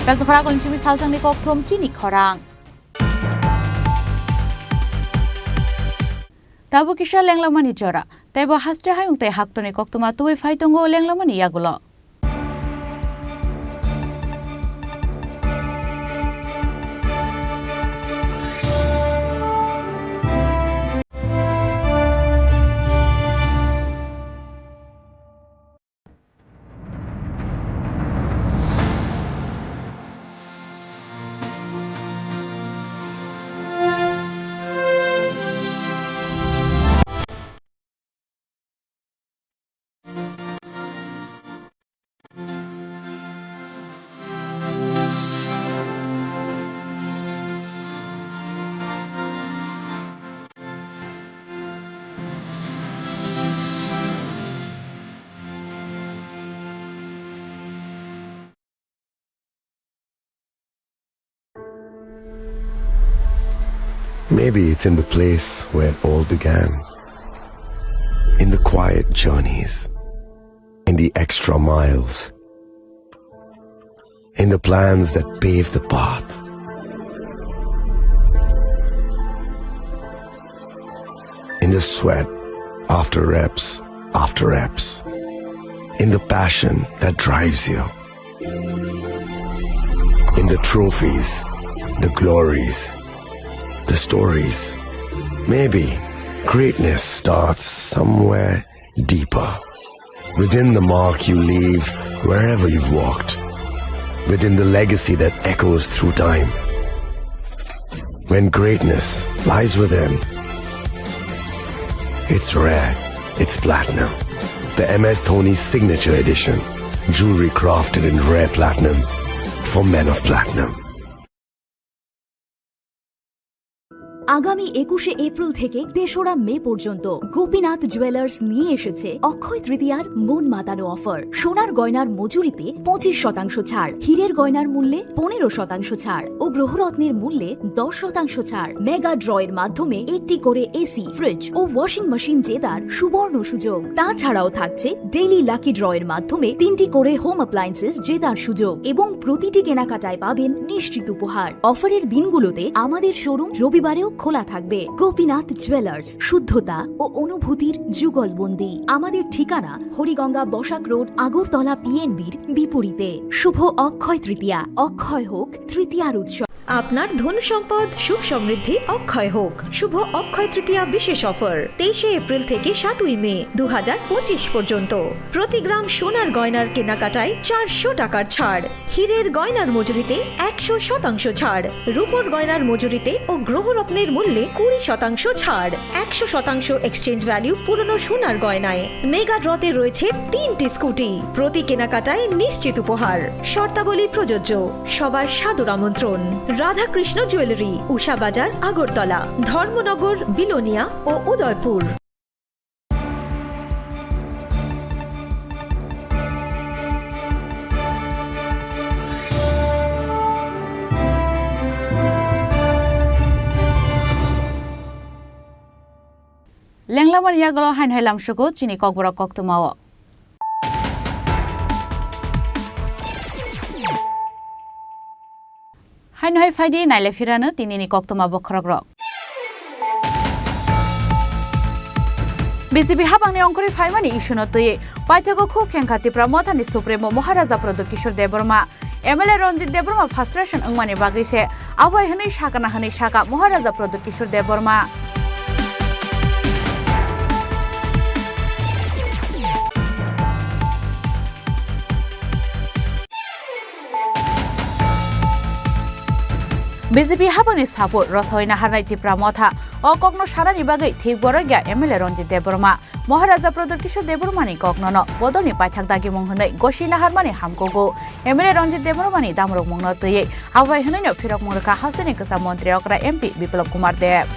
Belsa khorang kolni simi salsangni kokthom chini khorang. Tabuk kisa lenglamani jora. Teibo haste hayung tei haktorni koktwma tubui phai tongo lenglamani yagulo. Maybe it's in the place where it all began. In the quiet journeys, in the extra miles, in the plans that pave the path, in the sweat after reps after reps, in the passion that drives you. In the trophies, the glories, the stories. Maybe greatness starts somewhere deeper. Within the mark you leave wherever you've walked. Within the legacy that echoes through time. When greatness lies within, it's rare, it's platinum. The M S Dhoni Signature Edition. Jewelry crafted in rare platinum for men of platinum. আগামী একুশে এপ্রিল থেকে তেসরা মে পর্যন্ত গোপীনাথ জুয়েলার্স নিয়ে এসেছে অক্ষয় তৃতীয়ার মন মাতানো অফার। সোনার গয়নার মজুরিতে পঁচিশ শতাংশ ছাড়, হীরের গয়নার মূল্যে পনেরো শতাংশ ছাড় ও গ্রহরত্নের মূল্যে দশ শতাংশ ছাড়। মেগা ড্রয়ের মাধ্যমে একটি করে এসি, ফ্রিজ ও ওয়াশিং মেশিন জেতার সুবর্ণ সুযোগ। তাছাড়াও থাকছে ডেইলি লাকি ড্রয়ের মাধ্যমে তিনটি করে হোম অ্যাপ্লায়েন্সেস জেতার সুযোগ এবং প্রতিটি কেনাকাটায় পাবেন নিশ্চিত উপহার। অফারের দিনগুলোতে আমাদের শোরুম রবিবারেও খোলা থাকবে। গোপীনাথ জুয়েলার্স, শুদ্ধতা ও অনুভূতির যুগলবন্দি। আমাদের ঠিকানা হরিগঙ্গা বসাক রোড, আগরতলা পিএনবির বিপরীতে। শুভ অক্ষয় তৃতীয়া, অক্ষয় হোক তৃতীয়ার উৎসব। আপনার ধন সম্পদ সুখ সমৃদ্ধি অক্ষয় হোক। শুভ অক্ষয় তৃতীয়া বিশেষ অফার, তেইশে এপ্রিল থেকে সাতই মে দু হাজার পঁচিশ পর্যন্ত। প্রতি গ্রাম সোনার গয়নার কেনাকাটায় চারশো টাকার ছাড়, হীরের গয়নার মজুরিতে একশো শতাংশ ছাড়, রূপোর গয়নার মজুরিতে ও গ্রহরত্নের মূল্যে কুড়ি শতাংশ ছাড়, একশো শতাংশ এক্সচেঞ্জ ভ্যালু পুরনো সোনার গয়নায়। মেগা ড্রতে রয়েছে তিনটি স্কুটি, প্রতি কেনাকাটায় নিশ্চিত উপহার। শর্তাবলী প্রযোজ্য। সবার সাদর আমন্ত্রণ। রাধাকৃষ্ণ জুয়েলারি, উষা বাজার, আগরতলা, ধর্মনগর, বিলোনিয়া ও Udaipur. Lenglamani yagulo haino hai lamsugo chini kokborok koktwmao. Haino hai phaidi naile phirano tinini koktwma bokhorokrok. B J P habangni ongkhorwi phaimani issue no twiwi paithago khuk khengkha Tipra Mothani Supremo Maharaja Pradyot Kishore Debbarma. M L A Ranjit Debbarma frustration wngmani bagwi se abo hai hwnwi sakana hwnwi saka Maharaja Pradyot Kishore Debbarma. B J P habangni support rosoi naharnai Tipra Motha o kokno sanani bagwi thik borok ya M L A Ranjit Debbarma. Maharaja Pradyot Kishore Debbarmani koknono bodolni paithak dagimung hwnwi gosi naharmani hamkugo M L A Ranjit Debbarmani damrokmungno twiwi abo bai hwnwino phirokmung rwkha hasteni kwcham montri okra M P Biplab Kumar Deb.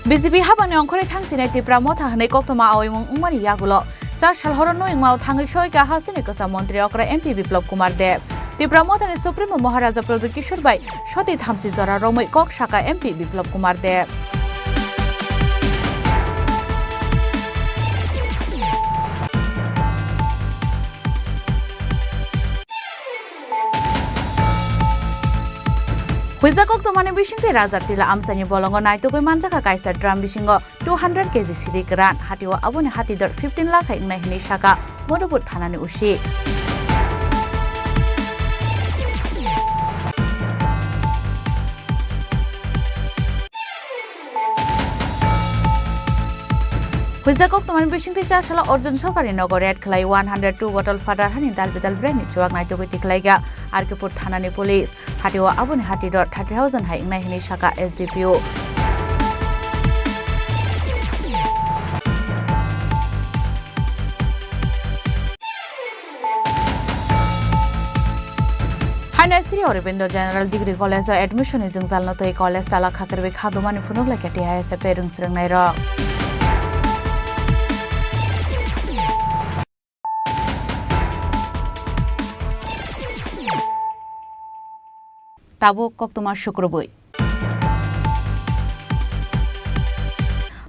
B J P habangni ongkhorwi thangsinai Tipra Motha hwnwi koktwma aoimung wngmani yagulo cha sal horo nuingmao thangwi soika hasteni kwcham montri okra M P Biplab Kumar Deb. Tipra Mothani Supremo Maharaja Pradyot Kishore bai soti thamchi jora romwi kok saka M P Biplab Kumar Deb. Huijak koktwmani bisingtwi Raja Tila amchaini bolongo naitugwi manjakha kaisa drum bisingo two hundred K G siri kwran, hatio aboni hati dor fifteen lakh hai wngnai hwnwi saka Madhupur thanani O C. Huijak koktwmani bisingtwi cha salo Arjun Sarkarni nogo raid khlai one hundred two bottle phatar hani dal bidal brand ni chuak naitugwi tikhlaikha R K Pur thanani police. Hatio aboni hati dor thirty thousand hai wngnai hwnwi saka S D P O. Haino Sri Aurobindo General Degree College o admission ni jwngjalno twi college tala khakarwi khadumani phunuk laikha T I S F tei rwngsrwngnairok. Tabuk koktwma sukrubwi.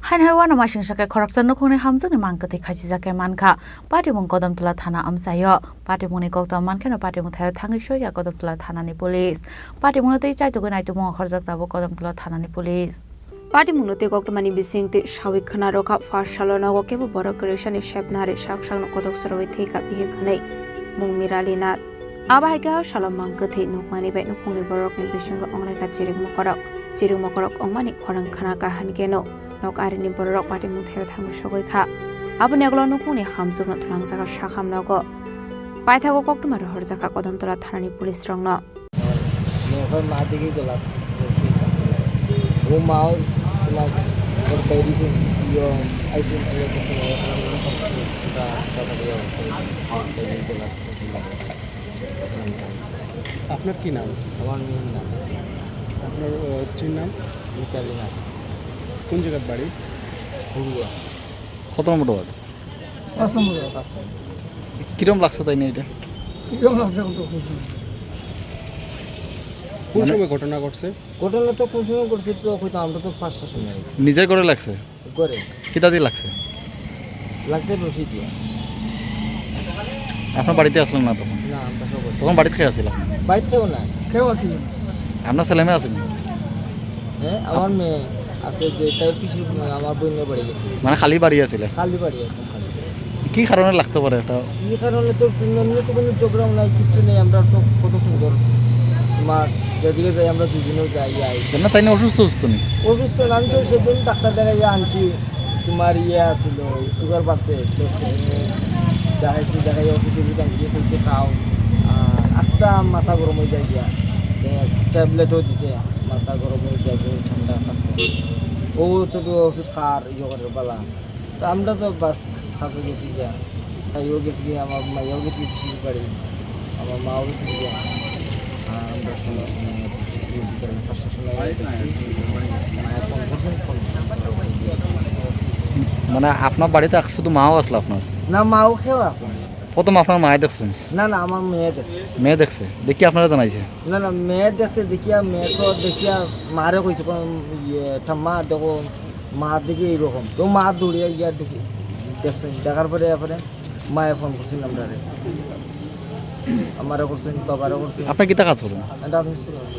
Haino hai uanamasingsa khe khoroksa nukhungni hamjakni mang kwthwi khachijak khe mankha. Patimung Kodamtola thana amchaio. Patimungni koktwma mankheno patimung thaio thangwi soikha Kodamtola thanani police. Patimungno tei chaitugwi naitugmung okhorjak tabuk Kodamtola thanani police. Patimungno tei koktwmani bisingtwi sawi khna rwkha, first salo nogo kebo borok kwrwisani sepnari sak sakno kotok chwrawi thwikha bihik hwnwi mung Mirali Nath. Abo hai khe o salo mang kwthwi nukmani bai nukhungni borokni bisingo onglaikha chirik mokorok. Chirik mokorok ongmani khorang khnakha hwnkhe no nok arini bororok patimung thaio thangwi sogwi kha. Aboni ulo nukhungni hamjwkno twlangjak sakham nogo. Paithago koktwma rohorjakha Kodamtola thanani police rokno. Nokar ma digi gelak. Rumah gelak. Berbairi sin yo aisin ayo. আপনার কি নাম? আমার মেয়ের নাম। আপনার, আহ, স্ত্রীর নাম? মিতালি নাথ। কোন জায়গার বাড়ি? ঘুরুয়া। কত নম্বর ওয়ার্ড? পাঁচ নম্বর ওয়ার্ড। পাঁচ নম্বর। কিরম লাগছে তাই না এটা? কিরম লাগছে এখন তো বুঝলাম না। কোন মানে সময় ঘটনা ঘটছে? ঘটনা তো কোন সময় ঘটছে তো হয়তো আমরা তো পাঁচটার সময় আইছি। নিজের ঘরে লাগছে? ঘরে। কিতা দিয়ে লাগছে? লাগছে রশি দিয়ে। আপনার বাড়িতে আসলেন না তখন? না, আমরা সব বলছি। তখন বাড়িতে কে আসিল আপনার? বাড়িতে কেউ নাই। কেউ আসেনি। আপনার ছেলে মেয়ে আসেনি? হ্যাঁ, আমার মেয়ে আছে, যে তার পিছু আমার বোনের বাড়ি গেছে। মানে খালি বাড়ি আসিল? খালি বাড়ি, একদম খালি। কি কারণে লাগতে পারে এটা? কি কারণে তো এমনি তো কোনো ঝগড়াও নাই, কিচ্ছু নেই। আমরা তো কত সুন্দর, মা যেদিকে যাই আমরা দুজনেও যাই, আই। না, তাই না অসুস্থ অসুস্থ নেই? অসুস্থ না, আমি তো সেদিন ডাক্তার দেখাইয়া আনছি। তোমার ইয়ে আছিল, সুগার বাড়ছে, তো, এ, দেখাইছি, দেখাই ওষুধ টষুধ আনছি, কইছে খাও। আর আস্তা মাথা গরম হয়ে যায় গিয়া, ট্যাবলেটও দিছে, মাথা গরম হয়ে যায়, ঠান্ডা থাকতো। ও তো, তো ওষুধ খার ইয়ে করে বালা। তো আমরা তো বাস খাতে গেছি গিয়া, তাইও গেছি গিয়া, আমার মাইয়াও গেছি পিসির বাড়ি, আমার মাও গেছে গিয়া। আর আমরা সময়, সময়, পাঁচটার সময় গেছি। মানে আপনার বাড়িতে শুধু মাও আসলো আপনার? না, মাও খেয়ে আসলো। প্রথম আপনার মায়ে দেখছেন? না, না, আমার মেয়ে দেখছে। মেয়ে দেখছে, দেখি আপনারা জানাইছে? না, না, মেয়ে দেখছে, দেখিয়া মেয়ে তো দেখিয়া মারে কইছে, কোন, ইয়ে, "ঠাম্মা, দেখো, মা দেখি এইরকম।" তো মা দৌড়িয়া গিয়া দেখি, দেখছে, দেখার পরে, এরপরে মায়ে ফোন করছেন আমরারে। আমারে করছেন, বাবারে করছেন। আপনি কিতা কাজ করেন? রাজমিস্ত্রি আছি।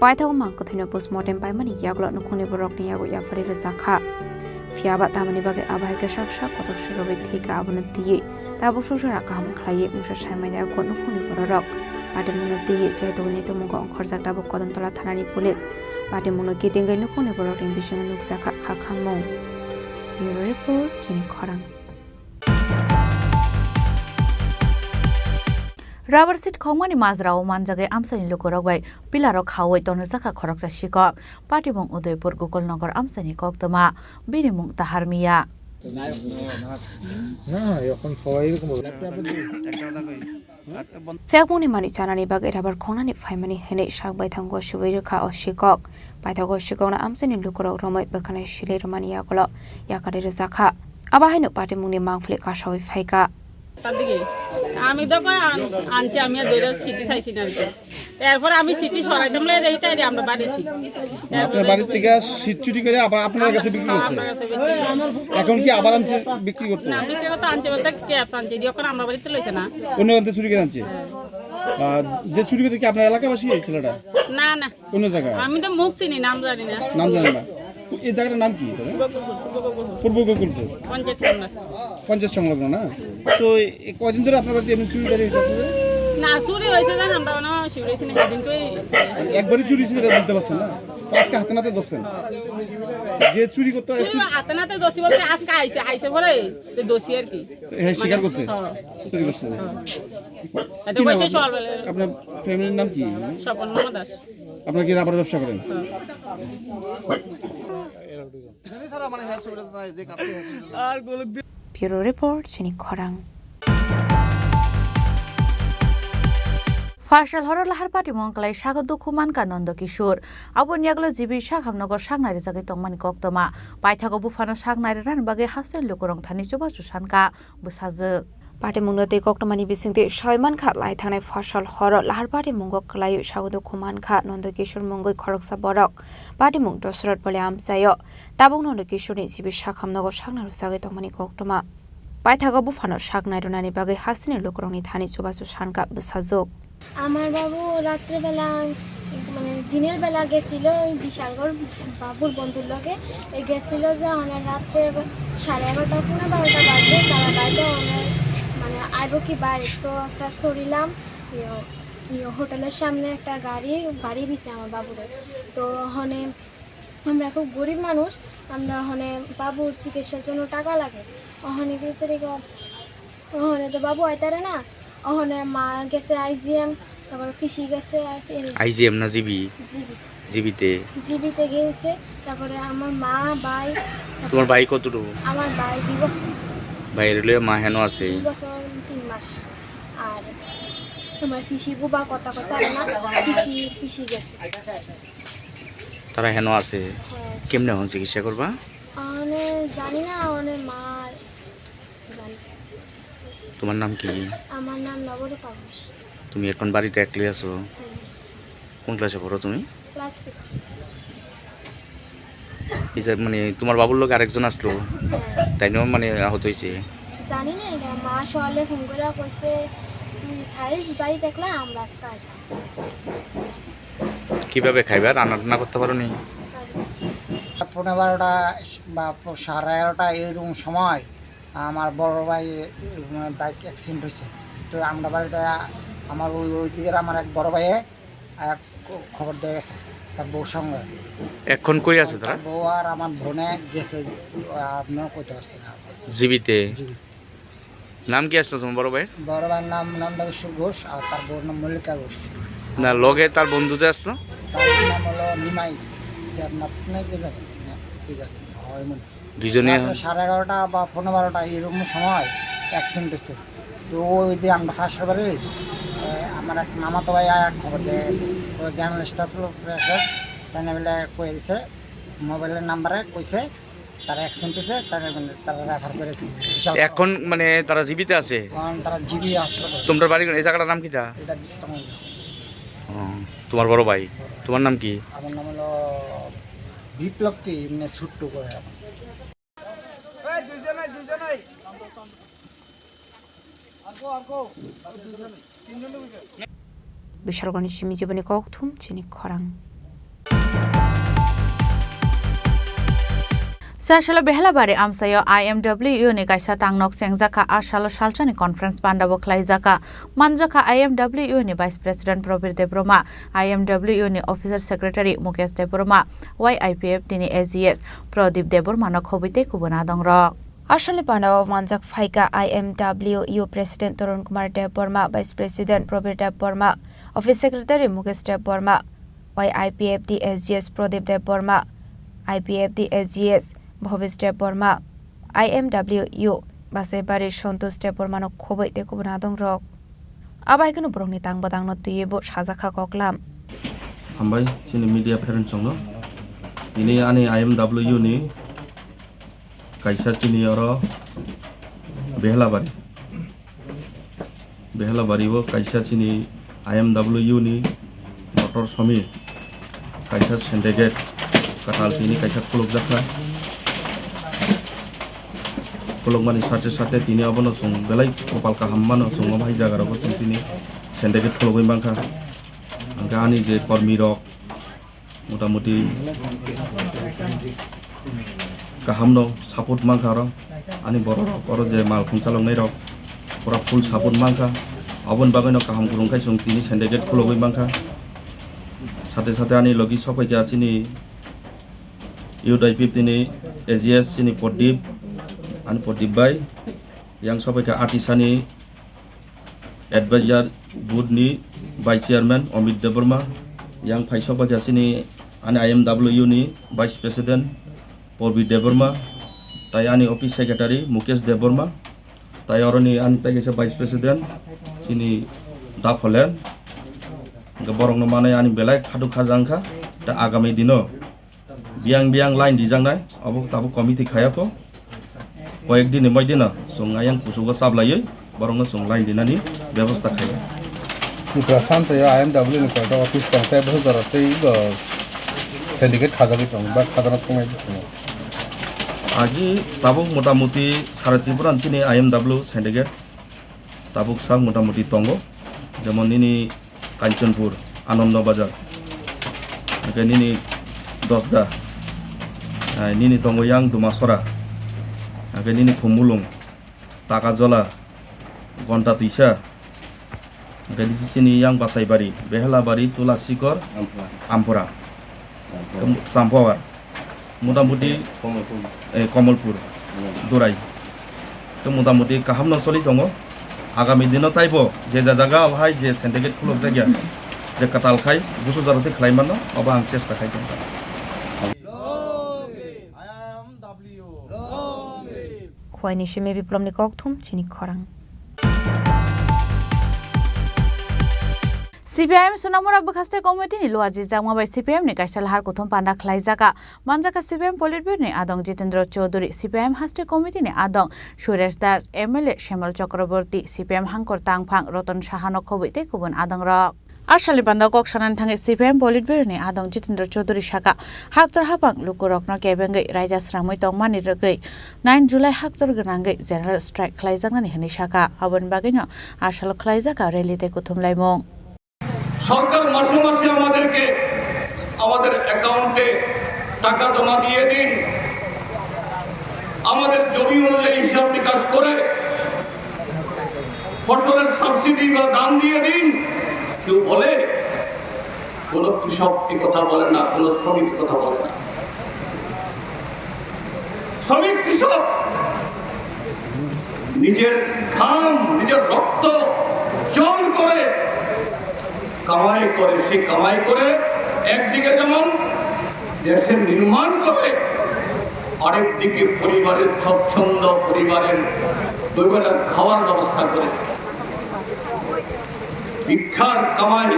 Paithago mang kwthwino postmortem paimani yagulo nukhungni borokni yago yapharwi rwjakha. Phiya ba tamoni bagwi abo hai khe sak sak kotor swrwgwi thwikha, abono twiwi tabuk sujara kaham khlaiwi mungsa saimanya yago nukhungni bororok. Patimungno twiwi chaitokni tumungkho ongkhorjak tabuk Kodamtola thanani police. Patimungno kitingwi nukhungni borokni bisingo nukjakha kha khamung. Bureau report, chini khorang. Rubber sheet khokmani majrao manjagwi amchaini lukurok bai pillarok khaui tonjakha khoroksa sikok. Patimung Udaipur Gokul Nagar amchaini koktwma, bini mung Tahar Miya. না, এখন সবাই এরকম বলে। Phiyokmungni manwi chanani bagwi rubber khongnani phaimani hwnwi sak baithang gosiui rwkha o sikok. Paithago sikokno amchaini lukurok romwi bwkhanai silai rwmani yagulo yakarwi rwjakha. Abo haino patimungni mangpili kasaui phaikha. তার দিকে আমি তো কই আন-, আনছি, আমি আর দইরা সিটি চাইছি না আর কি। এরপর আমি সিটি সরাইতাম লয়ে দেখি তাই আমরা বাড়ি সিট। আপনার বাড়ির থেকে সিট চুরি করে আবার আপনার কাছে বিক্রি করছে? আমার কাছে বিক্রি করছে। এখন কি আবার আনছে বিক্রি করতে? না, বিক্রি করতে আনছে বলতে ক্যাব আনছে, দিয়ে ওখানে আমরা বাড়িতে লইছে না। অন্য আনতে চুরি করে আনছে? হ্যাঁ। আহ, যে চুরি করতে কি আপনার এলাকাবাসী এই ছেলেটা? না, না। অন্য জায়গায়? আমি তো মুখ চিনি, নাম জানি না। নাম জানেন না? এই জায়গাটার নাম কি? গোকুলপুর, পূর্ব গোকুলপুর। পূর্ব গোকুলপুর। পঞ্চায়েত সংলগ্ন। পঞ্চায়েত সংলগ্ন না? তো এই কয়দিন ধরে আপনার বাড়িতে এমনি চুরি দাঁড়িয়ে হইতেছে যে? না, চুরি হয়েছে জানেন, আমরা মানে শিবির হয়েছে না, সেদিন তো এই একবারই চুরি হয়েছে, এটা বলতে পারছেন না? তো আজকে হাতে নাতে ধরছেন? যে চুরি করতে হয়, চুরি হাতে নাতে ধরছি বলতে আজকে আইছে, আইছে পরে তো ধরছি আর কি। হ্যাঁ, স্বীকার করছে? হ্যাঁ। চুরি করছে? হ্যাঁ। এটা কি নাম বলছে আপনার? সকালবেলা। আপনার ফ্যামিলির নাম কি? স্বপন মামা দাস। আপনারা কি রাবার ব্যবসা করেন? হ্যাঁ। Bureau report, chini khorang. Fasal horo lahar patimung kwlai sago dukhu mankha Nondo Kishore. Aboni yagulo G B sak hamnogo sak nairijagwi tongmani koktwma. Paithago buphano sak nairijani bagwi hasteni lukurok thani chubachu sankha bwsajwk. Patimungno tei koktwmani bisingtwi sawi mankha, lai thangnai fasal horo lahar patimungo kwlaiwi sago dukhu mankha Nondo Kishore mungwi khoroksa borok. Patimung Dosrot Bole amchaio. Tabuk Nondo Kishoreni G B sak hamnogo sak nairujagwi tongmani koktwma. Paithago buphano sak nairunani bagwi hasteni lukurokni thani chubachu sankha bwsajwk. আমার বাবু রাত্রেবেলা, মানে, দিনের বেলা গেছিল ওই বিশালগড় বাবুর বন্ধুর লগে। এ গেছিল যে, মানে, রাত্রে সাড়ে এগারোটা, পৌনে বারোটা বাজে, তারা বাইরে, মানে, মানে, আইব কি বাড়ি? তো একটা ছড়িলাম, ইয়ে, ইয়ে, হোটেলের সামনে একটা গাড়ি বাড়ি দিছে আমার বাবুরে। তো ওখানে আমরা খুব গরিব মানুষ, আমরা ওখানে বাবুর চিকিৎসার জন্য টাকা লাগে। ওখানে গেছে রে গো, ওখানে তো বাবু আইতারে না, ওখানে মা গেছে আইজিএম, তারপরে পিসি গেছে আর কি। আইজিএম না জিবি? জিবি। জিবিতে? জিবিতে গেছে, তারপরে আমার মা, ভাই। তোমার ভাই কতটুকু? আমার ভাই দুই বছর। ভাই রইলে মা হেন আছে? দুই বছর তিন মাস। আর আমার পিসি বুবা কথা কথা না, পিসি, পিসি গেছে। তারা হেন আছে? হ্যাঁ। কেমনে এখন চিকিৎসা করবা? মানে জানি না, মানে মা জানে। তোমার নাম কি? আমার নাম নবরূপা ঘোষ। তুমি এখন বাড়িতে একলাই আছো? হ্যাঁ। কোন ক্লাসে পড়ো তুমি? Class six. এই যে মানে তোমার বাবুর লগে আরেকজন আসলো, হ্যাঁ। তাইনও মানে আহত হয়েছে। জানি না, এটা মা সকালে ফোন করে কইছে, "তুই থাইস বাড়ি দেখলে আমরা আজকে আইতাম।" কিভাবে খাইবা? রান্না টান্না করতে পারো নি? পনেরো বারোটা বা সাড়ে এগারোটা এরকম সময় আমার বড় ভাই, উম, বাইক অ্যাক্সিডেন্ট হয়েছে। তো আমরা বাড়িতে আমার ওই, ওই দিকের আমার এক বড় ভাইয়ে, আহ, খ-, খবর দিয়ে গেছে তার বউর সঙ্গে। এখন কই আছে তারা? তার বউ আর আমার বোনে গেছে, আহ, আপনিও কইতে পারছি না। জীবিতে? জীবিত। নাম কি আসলো তোমার বড় ভাইয়ের? বড় ভাইয়ের নাম নন্দকিশোর ঘোষ আর তার বউর নাম মল্লিকা ঘোষ। না, লগে তার বন্ধু যে আসলো? তার নাম হলো নিমাই দেবনাথ না কি জানি, না, কি জানি, হয় মনে হয়। দুইজনে রাত্রে সাড়ে এগারোটা বা পনেরো বারোটা এরকম সময় অ্যাক্সিডেন্ট হয়েছে। তো ওই দিয়ে আমরা ফাঁসের বাড়ি, এ, আমার এক মামাতো ভাই আয়া খবর দিয়ে গেছে। তো জার্নালিস্ট আসলো, প্রেসের, তাই না বলে কয়ে দিছে, মোবাইলের নাম্বারে কইছে, তারা অ্যাক্সিডেন্ট হয়েছে, তারা মানে তারা রেফার করেছে বিশাল এখন মানে তারা জীবিত আছে? এখন তারা জিবি হাসপাতাল। তোমরা বাড়ি কোন? এই জায়গাটার নাম কিতা? এটা বিশ্রাম। ও, তোমার বড় ভাই। তোমার নাম কি? আমার নাম হলো বিপ্লব, কি এমনি ছোট্ট করে। Bishalgoni simi jiboni kokthum chini khorang. Sasalo Behelabari amsaio I M W ni kaisa tangnok chengjakha, a salo salsani conference pandabo khlaijakha. Manjakha I M W ni Vice President Prabir Debbarma, I M W ni Officer Secretary Mukesh Debbarma, Y I P F T ni A G S Pradip Debbarma no khobwi tei kubun adongrok. Aswkni pandao manjak phaikha I M W U President Tarun Kumar Debbarma, Vice President Prabir Debbarma, Office Secretary Mukesh Debbarma, Y I P F T S G S Pradip Debbarma, I P F T S G S Bhabesh Debbarma, I M W U Basaibari Santosh Debbarma no khobwi tei kubun adongrok. Abo hai kheno borokni tang bwtangno twiwi bo sajakha koklam. Hambai chini media friend chongno. Tini ani I M W ni kaisa chini oro Behelabari. Behelabari o kaisa chini I M W ni motor somir kaisa syndicate kwtal tini kaisa khulukjakha. Khulukmani sate sate tini abono chwng belai kopal kaham mano, chwng omo hai jaga rogo chwng tini syndicate khulugwi mankha. Hwnkhe ani je kormi rok, motamuti kahamno support mankha oro. Ani borok rok oro je malkhung chaloknai rok pura full support mankha. Aboni bagwino kaham kwrwng khai chwng tini syndicate khulogwi mankha. Sate sate ani logi sokphaikha chini youth I P F T ni A G S chini Pradip, ani Pradip bai. Yang sokphaikha Atisani Advisor Board ni Vice Chairman Amit Debbarma, yang phaisok bacha chini ani I M W ni Vice President Purbi Debbarma, tai ani Office Secretary Mukesh Debbarma, tai oroni ani tai kaisa Vice President chini Dapholen, hwnkhe borokno manai ani belai khaduk khajang kha, ta agami dino Biyang biyang line rijaknai, obo tabuk committee khaya kho. Koyek din ni moidino chwng ayang kuchugo chaplaiwi borokno chwng line dinani bebosta khaio. Bwkra santaio I M W ni koita office tong tei bwsajora tei bo syndicate khajagwi tongo, ba khajana thungnai bwskango. Agi tabuk motamuti sara Tripura ni chini I M W syndicate tabuk sak motamuti tongo, jemon nini Kanchanpur, Anando Bazar, hwnkhe nini Dosda, ah, nini tongo yang Dumasora, hwnkhe nini Khumulung, Takajola, Gonta Twisa, hwnkhe nini sini yang Basaibari, Behelabari, Tulasikor, Ampura. Ampura. Champawar. Champawar. Motamuti, Komolpur. Eh, Komolpur, hmm. Durai. To motamuti kaham no choli tongo. Agami dino taibo je ja jaga o hai je syndicate khulok jakya, je kwtal khai, busu jaro tei khlai mano, abo ang chesta khai tong. Khuaini simi Biplomni kokthum chini khorang. C P I M Sonamura bwkhaste committee ni luajijakma bai C P I M ni kaisa lahar kuthum panda khlaijaka. Manjaka C P I M Politburo ni adong Jitendra Chaudhary, C P I M haste committee ni adong Suresh Das, M L A Shemal Chakraborty, C P I M hangkor tangphang Ratan Saha no khobwi tei kubun adongrok. A salni banda kok sanani thangwi C P I M Politburo ni adong Jitendra Chaudhary saka, haktor haphang lukurokno kebengwi raida sramwi tongmani rwgwi nine July haktor gwnangwi general strike khlaijaknani hwnwi saka. Aboni bagwino a salo khlaijak rally tei kuthumlaimung. সরকার মাসে মাসে আমাদেরকে, আমাদের অ্যাকাউন্টে টাকা জমা দিয়ে দিন, আমাদের জমি অনুযায়ী হিসাব নিকাশ করে ফসলের সাবসিডি বা দাম দিয়ে দিন। কেউ বলে? কোনো কৃষক এ কথা বলে না, কোনো শ্রমিক এ কথা বলে না। শ্রমিক কৃষক নিজের ঘাম, নিজের রক্ত জল করে কামাই করে, সেই কামাই করে একদিকে যেমন দেশের নির্মাণ করে, আরেকদিকে পরিবারের স্বচ্ছন্দ পরিবারের দুবেলার খাওয়ার ব্যবস্থা করে। ভিক্ষার কামাই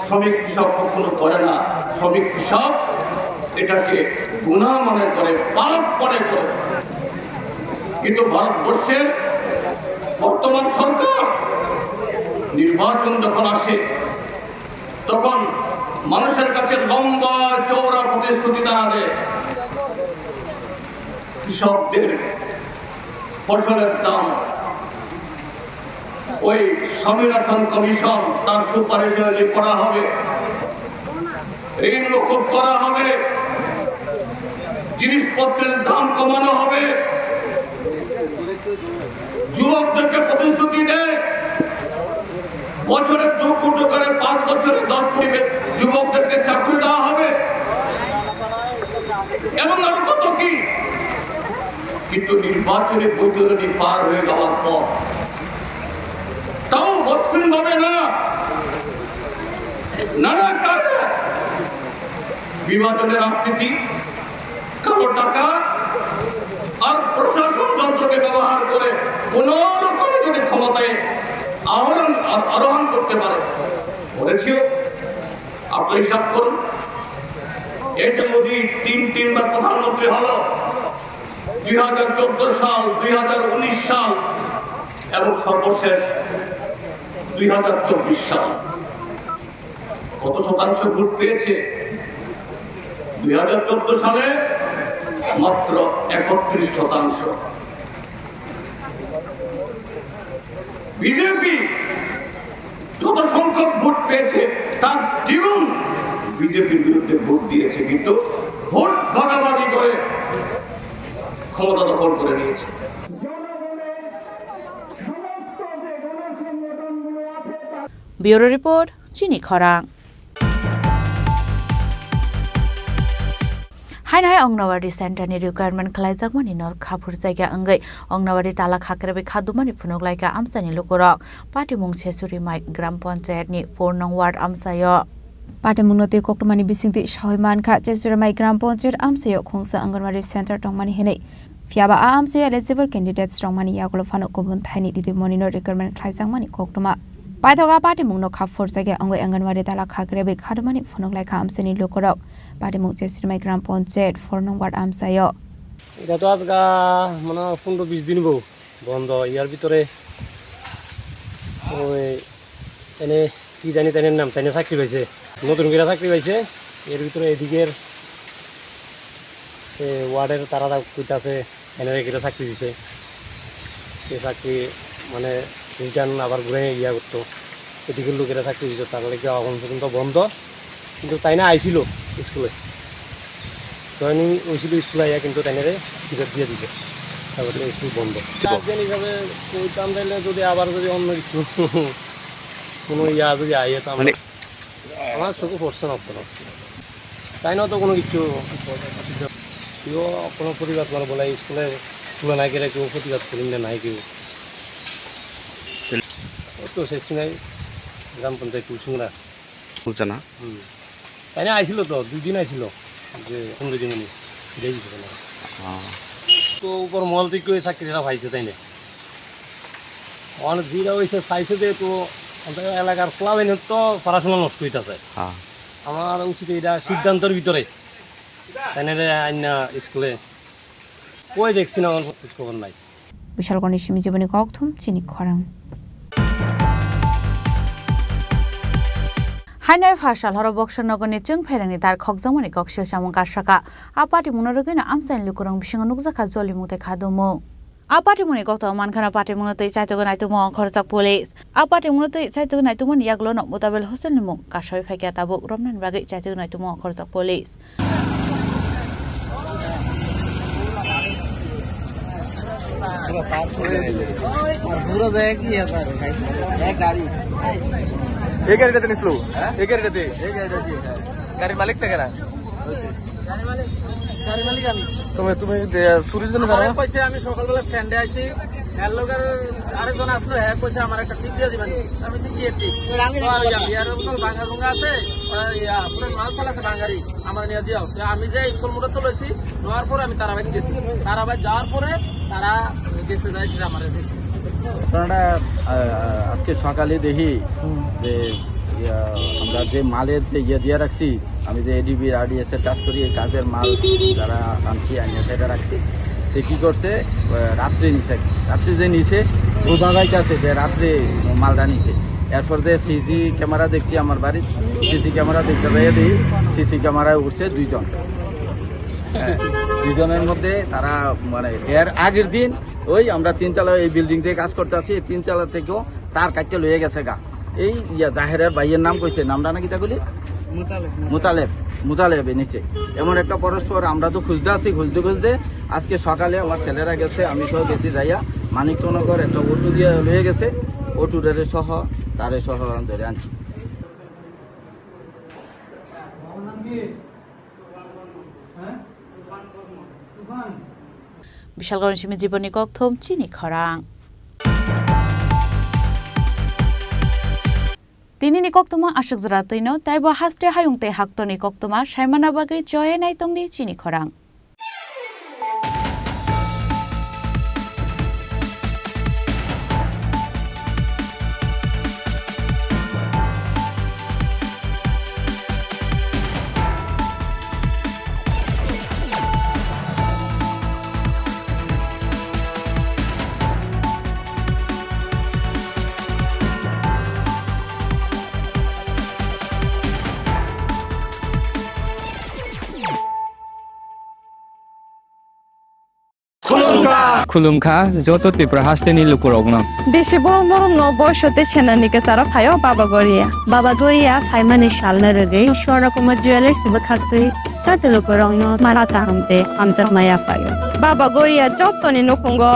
শ্রমিক কৃষক কখনো করে না। শ্রমিক কৃষক এটাকে গুনাহ মনে করে, পাপ মনে করে। কিন্তু ভারতবর্ষের বর্তমান সরকার নির্বাচন যখন আসে, তখন মানুষের কাছে লম্বা চওড়া প্রতিশ্রুতি দানা দেয়। কৃষকদের ফসলের দাম ওই স্বামীনাথন কমিশন তার সুপারিশ অনুযায়ী করা হবে, ঋণ মকুব করা হবে, জিনিসপত্রের দাম কমানো হবে। যুবকদেরকে প্রতিশ্রুতি দেয়, বছরে দু কোটি করে পাঁচ বছরে দশ কোটি যুবকদেরকে চাকরি দেওয়া হবে। এবং আরো কত কি, কিন্তু নির্বাচনী বৈতরণী পার হয়ে যাওয়ার পর তাও মসৃণ ভাবে না, নানা কারণে বিভাজনের রাজনীতি, কালো টাকা আর প্রশাসন যন্ত্রকে ব্যবহার করে কোনো রকমে যদি ক্ষমতায় আহরণ আর আরোহণ করতে পারে, করেছেও। আপনি হিসাব করুন, এই যে মোদি তিন তিনবার প্রধানমন্ত্রী হলো, দুই হাজার চোদ্দ সাল, দুই হাজার উনিশ সাল এবং সর্বশেষ দুই হাজার চব্বিশ সাল, কত শতাংশ ভোট পেয়েছে? দুই হাজার চোদ্দ সালে মাত্র একত্রিশ শতাংশ। বিজেপি যত সংখ্যক ভোট পেয়েছে, তার দ্বিগুণ বিজেপির বিরুদ্ধে ভোট দিয়েছে, কিন্তু ভোট ভাগাভাগি করে ক্ষমতা দখল করে নিয়েছে। Bureau Report, Chini Khorang. Haino hai Anganwadi Center ni requirement khlaijakmani no kha phurjakya wngwi Anganwadi tala kha kwrwi kha dumani phunuk laikha amchaini lukurok. Patimung Chesuri Mai Gram Panchayat ni four nong ward amchaio. Patimungno twi koktwmani bisingtwi sawi mankha Chesuri Mai Gram Panchayat amchaio khungsa Anganwadi Center tongmani hinwi. Phiyaba a amchaio eligible candidates rokmani yagulo phano kubun thaini didimoni no requirement khlaijakmani koktwma. Paithogo a patimungno kha phurjakya wngwi Anganwadi tala kha kwrwi kha dumani phunuk laikha amchaini lukurok. Patimung Chesuri Mai Gram Panchayat four nong ward amchaio. এটা তো আজকা মানে পনেরো বিশ দিন বউ বন্ধ। ইয়ার ভিতরে ওই এনে কি জানি তাইনের নাম, তাইনে চাকরি পাইছে, নতুন করে চাকরি পাইছে। এর ভিতরে এদিকের এ, ওয়ার্ডের তারা তা কইতাছে, এনে রেখে চাকরি দিছে। এই চাকরি মানে রিটার্ন আবার ঘুরে ইয়া করতো। এদিকের লোকেরা চাকরি দিত, তার লাগে এখন পর্যন্ত বন্ধ। কিন্তু তাই না আইছিল স্কুলে, জয়েনিং হয়েছিল স্কুলে আইয়া, কিন্তু তাই না রে ফিরত দিয়ে দিছে, তারপরে স্কুল বন্ধ। গার্জিয়ান হিসাবে কইতাম তাইলে যদি আবার যদি অন্য কিছু কোনো ইয়া যদি আইয়ে তো আমরা মানে আমার চোখে পড়ছে না কোনো। তাই না তো কোনো কিছু। কেউ কোনো প্রতিবাদ করে বলে স্কুলে তুলে নাই গেলে কেউ প্রতিবাদ করেন না, নাই কেউ। ও তো শেষ নাই গ্রাম পঞ্চায়েত কুলসুংরা। বুঝছে না? হুম। তাই না আইছিল তো, দুই দিন আইছিল, যে পনেরো দিন উনি ফিরে দিতে পারে। হ্যাঁ। তো উপর মহল থেকে ওই চাকরিটা পাইছে তাই না। অনেক ভিড় হয়েছে, চাইছে যে তো আমাদের এলাকার পোলাবেন তো পড়াশোনা নষ্ট হইতেছে। হ্যাঁ। আমার উচিত এটা সিদ্ধান্তর ভিতরে তাই না রে আইনা স্কুলে কই দেখছি না, আমার খোঁজ খবর নাই। Bishalkoni simi jiboni kokthum chini khorang. Haino pha sal horo Boxer nogorni chwng phairangni dar khokjakmani koksil samung kasaka. A patimungno rwgwino amchaini lukurok bisingo nukjakha jolimung tei khadumung. A patimungni koktwma mankhano patimungno twi chaitugwi naitukmung ongkhorjak police. A patimungno twi chaitugwi naitukmani yagulono Mutabel Hoselni mung kasawi phaikha, tabuk romnani bagwi chaitugwi naitukmung ongkhorjak police. पूरा देख लिया था भाई। एक गाड़ी। ये गाड़ी रहते निस्लो। हाँ? ये गाड़ी रहते। ये गाड़ी रहती है। গাড়ির মালিক কে না? গাড়ি মালিক, গাড়ি মালিক আমি। তুমি, তুমি, এ, চুরির জন্য জানো আমার না? পয়সা আমি সকালবেলা স্ট্যান্ডে আইছি। এর লগে আরেকজন আসলো, হ্যাঁ, কইছে আমার একটা টিপ দিয়ে দিবেন। আমি বলছি, "কি টিপ?" তো আমি আর ইয়া, ইয়ার মতন ভাঙা ভুঙা আছে, ওরা ইয়া, পুরো মাল চালাচ্ছে ভাঙারি, আমার নিয়ে দিও। তো আমি যে স্কুল মোটর তুলেছি, নেওয়ার পরে আমি তারাবাইত গেছি। তারাবাইত যাওয়ার পরে তারা গেছে, যাই সেটা আমার দেখছি। ঘটনাটা, আহ, আজকে সকালে দেখি যে, ইয়া, আমরা যে মালের যে ইয়ে দিয়ে রাখছি, আমি যে এডিবি, আরডিএস এর কাজ করি, এই কাজের মাল যারা আনছি, আনিয়ে সেটা রাখছি। তো কি করছে, আহ, রাত্রে নিছে, রাত্রে যে নিছে, বোঝা যাইতেছে যে রাত্রে মালটা নিছে। এরপর যে সিসি ক্যামেরা দেখছি আমার বাড়ির, সিসি ক্যামেরা দেখতে যাইয়া দেখি, সিসি ক্যামেরায় উঠছে দুইজন। হ্যাঁ, দুইজনের মধ্যে তারা, মানে, এর আগের দিন ওই আমরা তিনতলা, এই বিল্ডিং যে কাজ করতে আছি, এই তিনতলা থেকেও তার কাটতে লইয়া গেছে গা। এই ইয়া জাহেরের ভাইয়ের নাম কইছে, নামটা নাকি তা কইলি? মুতালেব। মুতালেব, মুতালেব নিচে। এমন একটা পরস্পর, আমরা তো খুঁজতে আছি, খুঁজতে খুঁজতে আজকে সকালে আমার ছেলেরা গেছে, আমি সহ গেছি যাইয়া মানিকনগর একটা অটো দিয়ে লইয়া গেছে, অটো ড্রাইভার সহ, তারে সহ ধরে আনছি। Bishalgarhni simi Jiboni kokthum chini khorang. Tinini koktwma aswk jora twino, taibo haste hayung tei haktorni koktwma saimana bagwi choye naitongdi chini khorang. Khulumkha joto Tripura hasteni lukurokno. Bisi borom borom no boiso tei senani kwcharo phaio Baba Goria. Baba Goria phaimani salno rwgwi Swarna Kumar Jewellers bwkhaktwi joto lukurokno mara kaham tei hamjakma yaphaio. Baba Goria jotoni nukhungo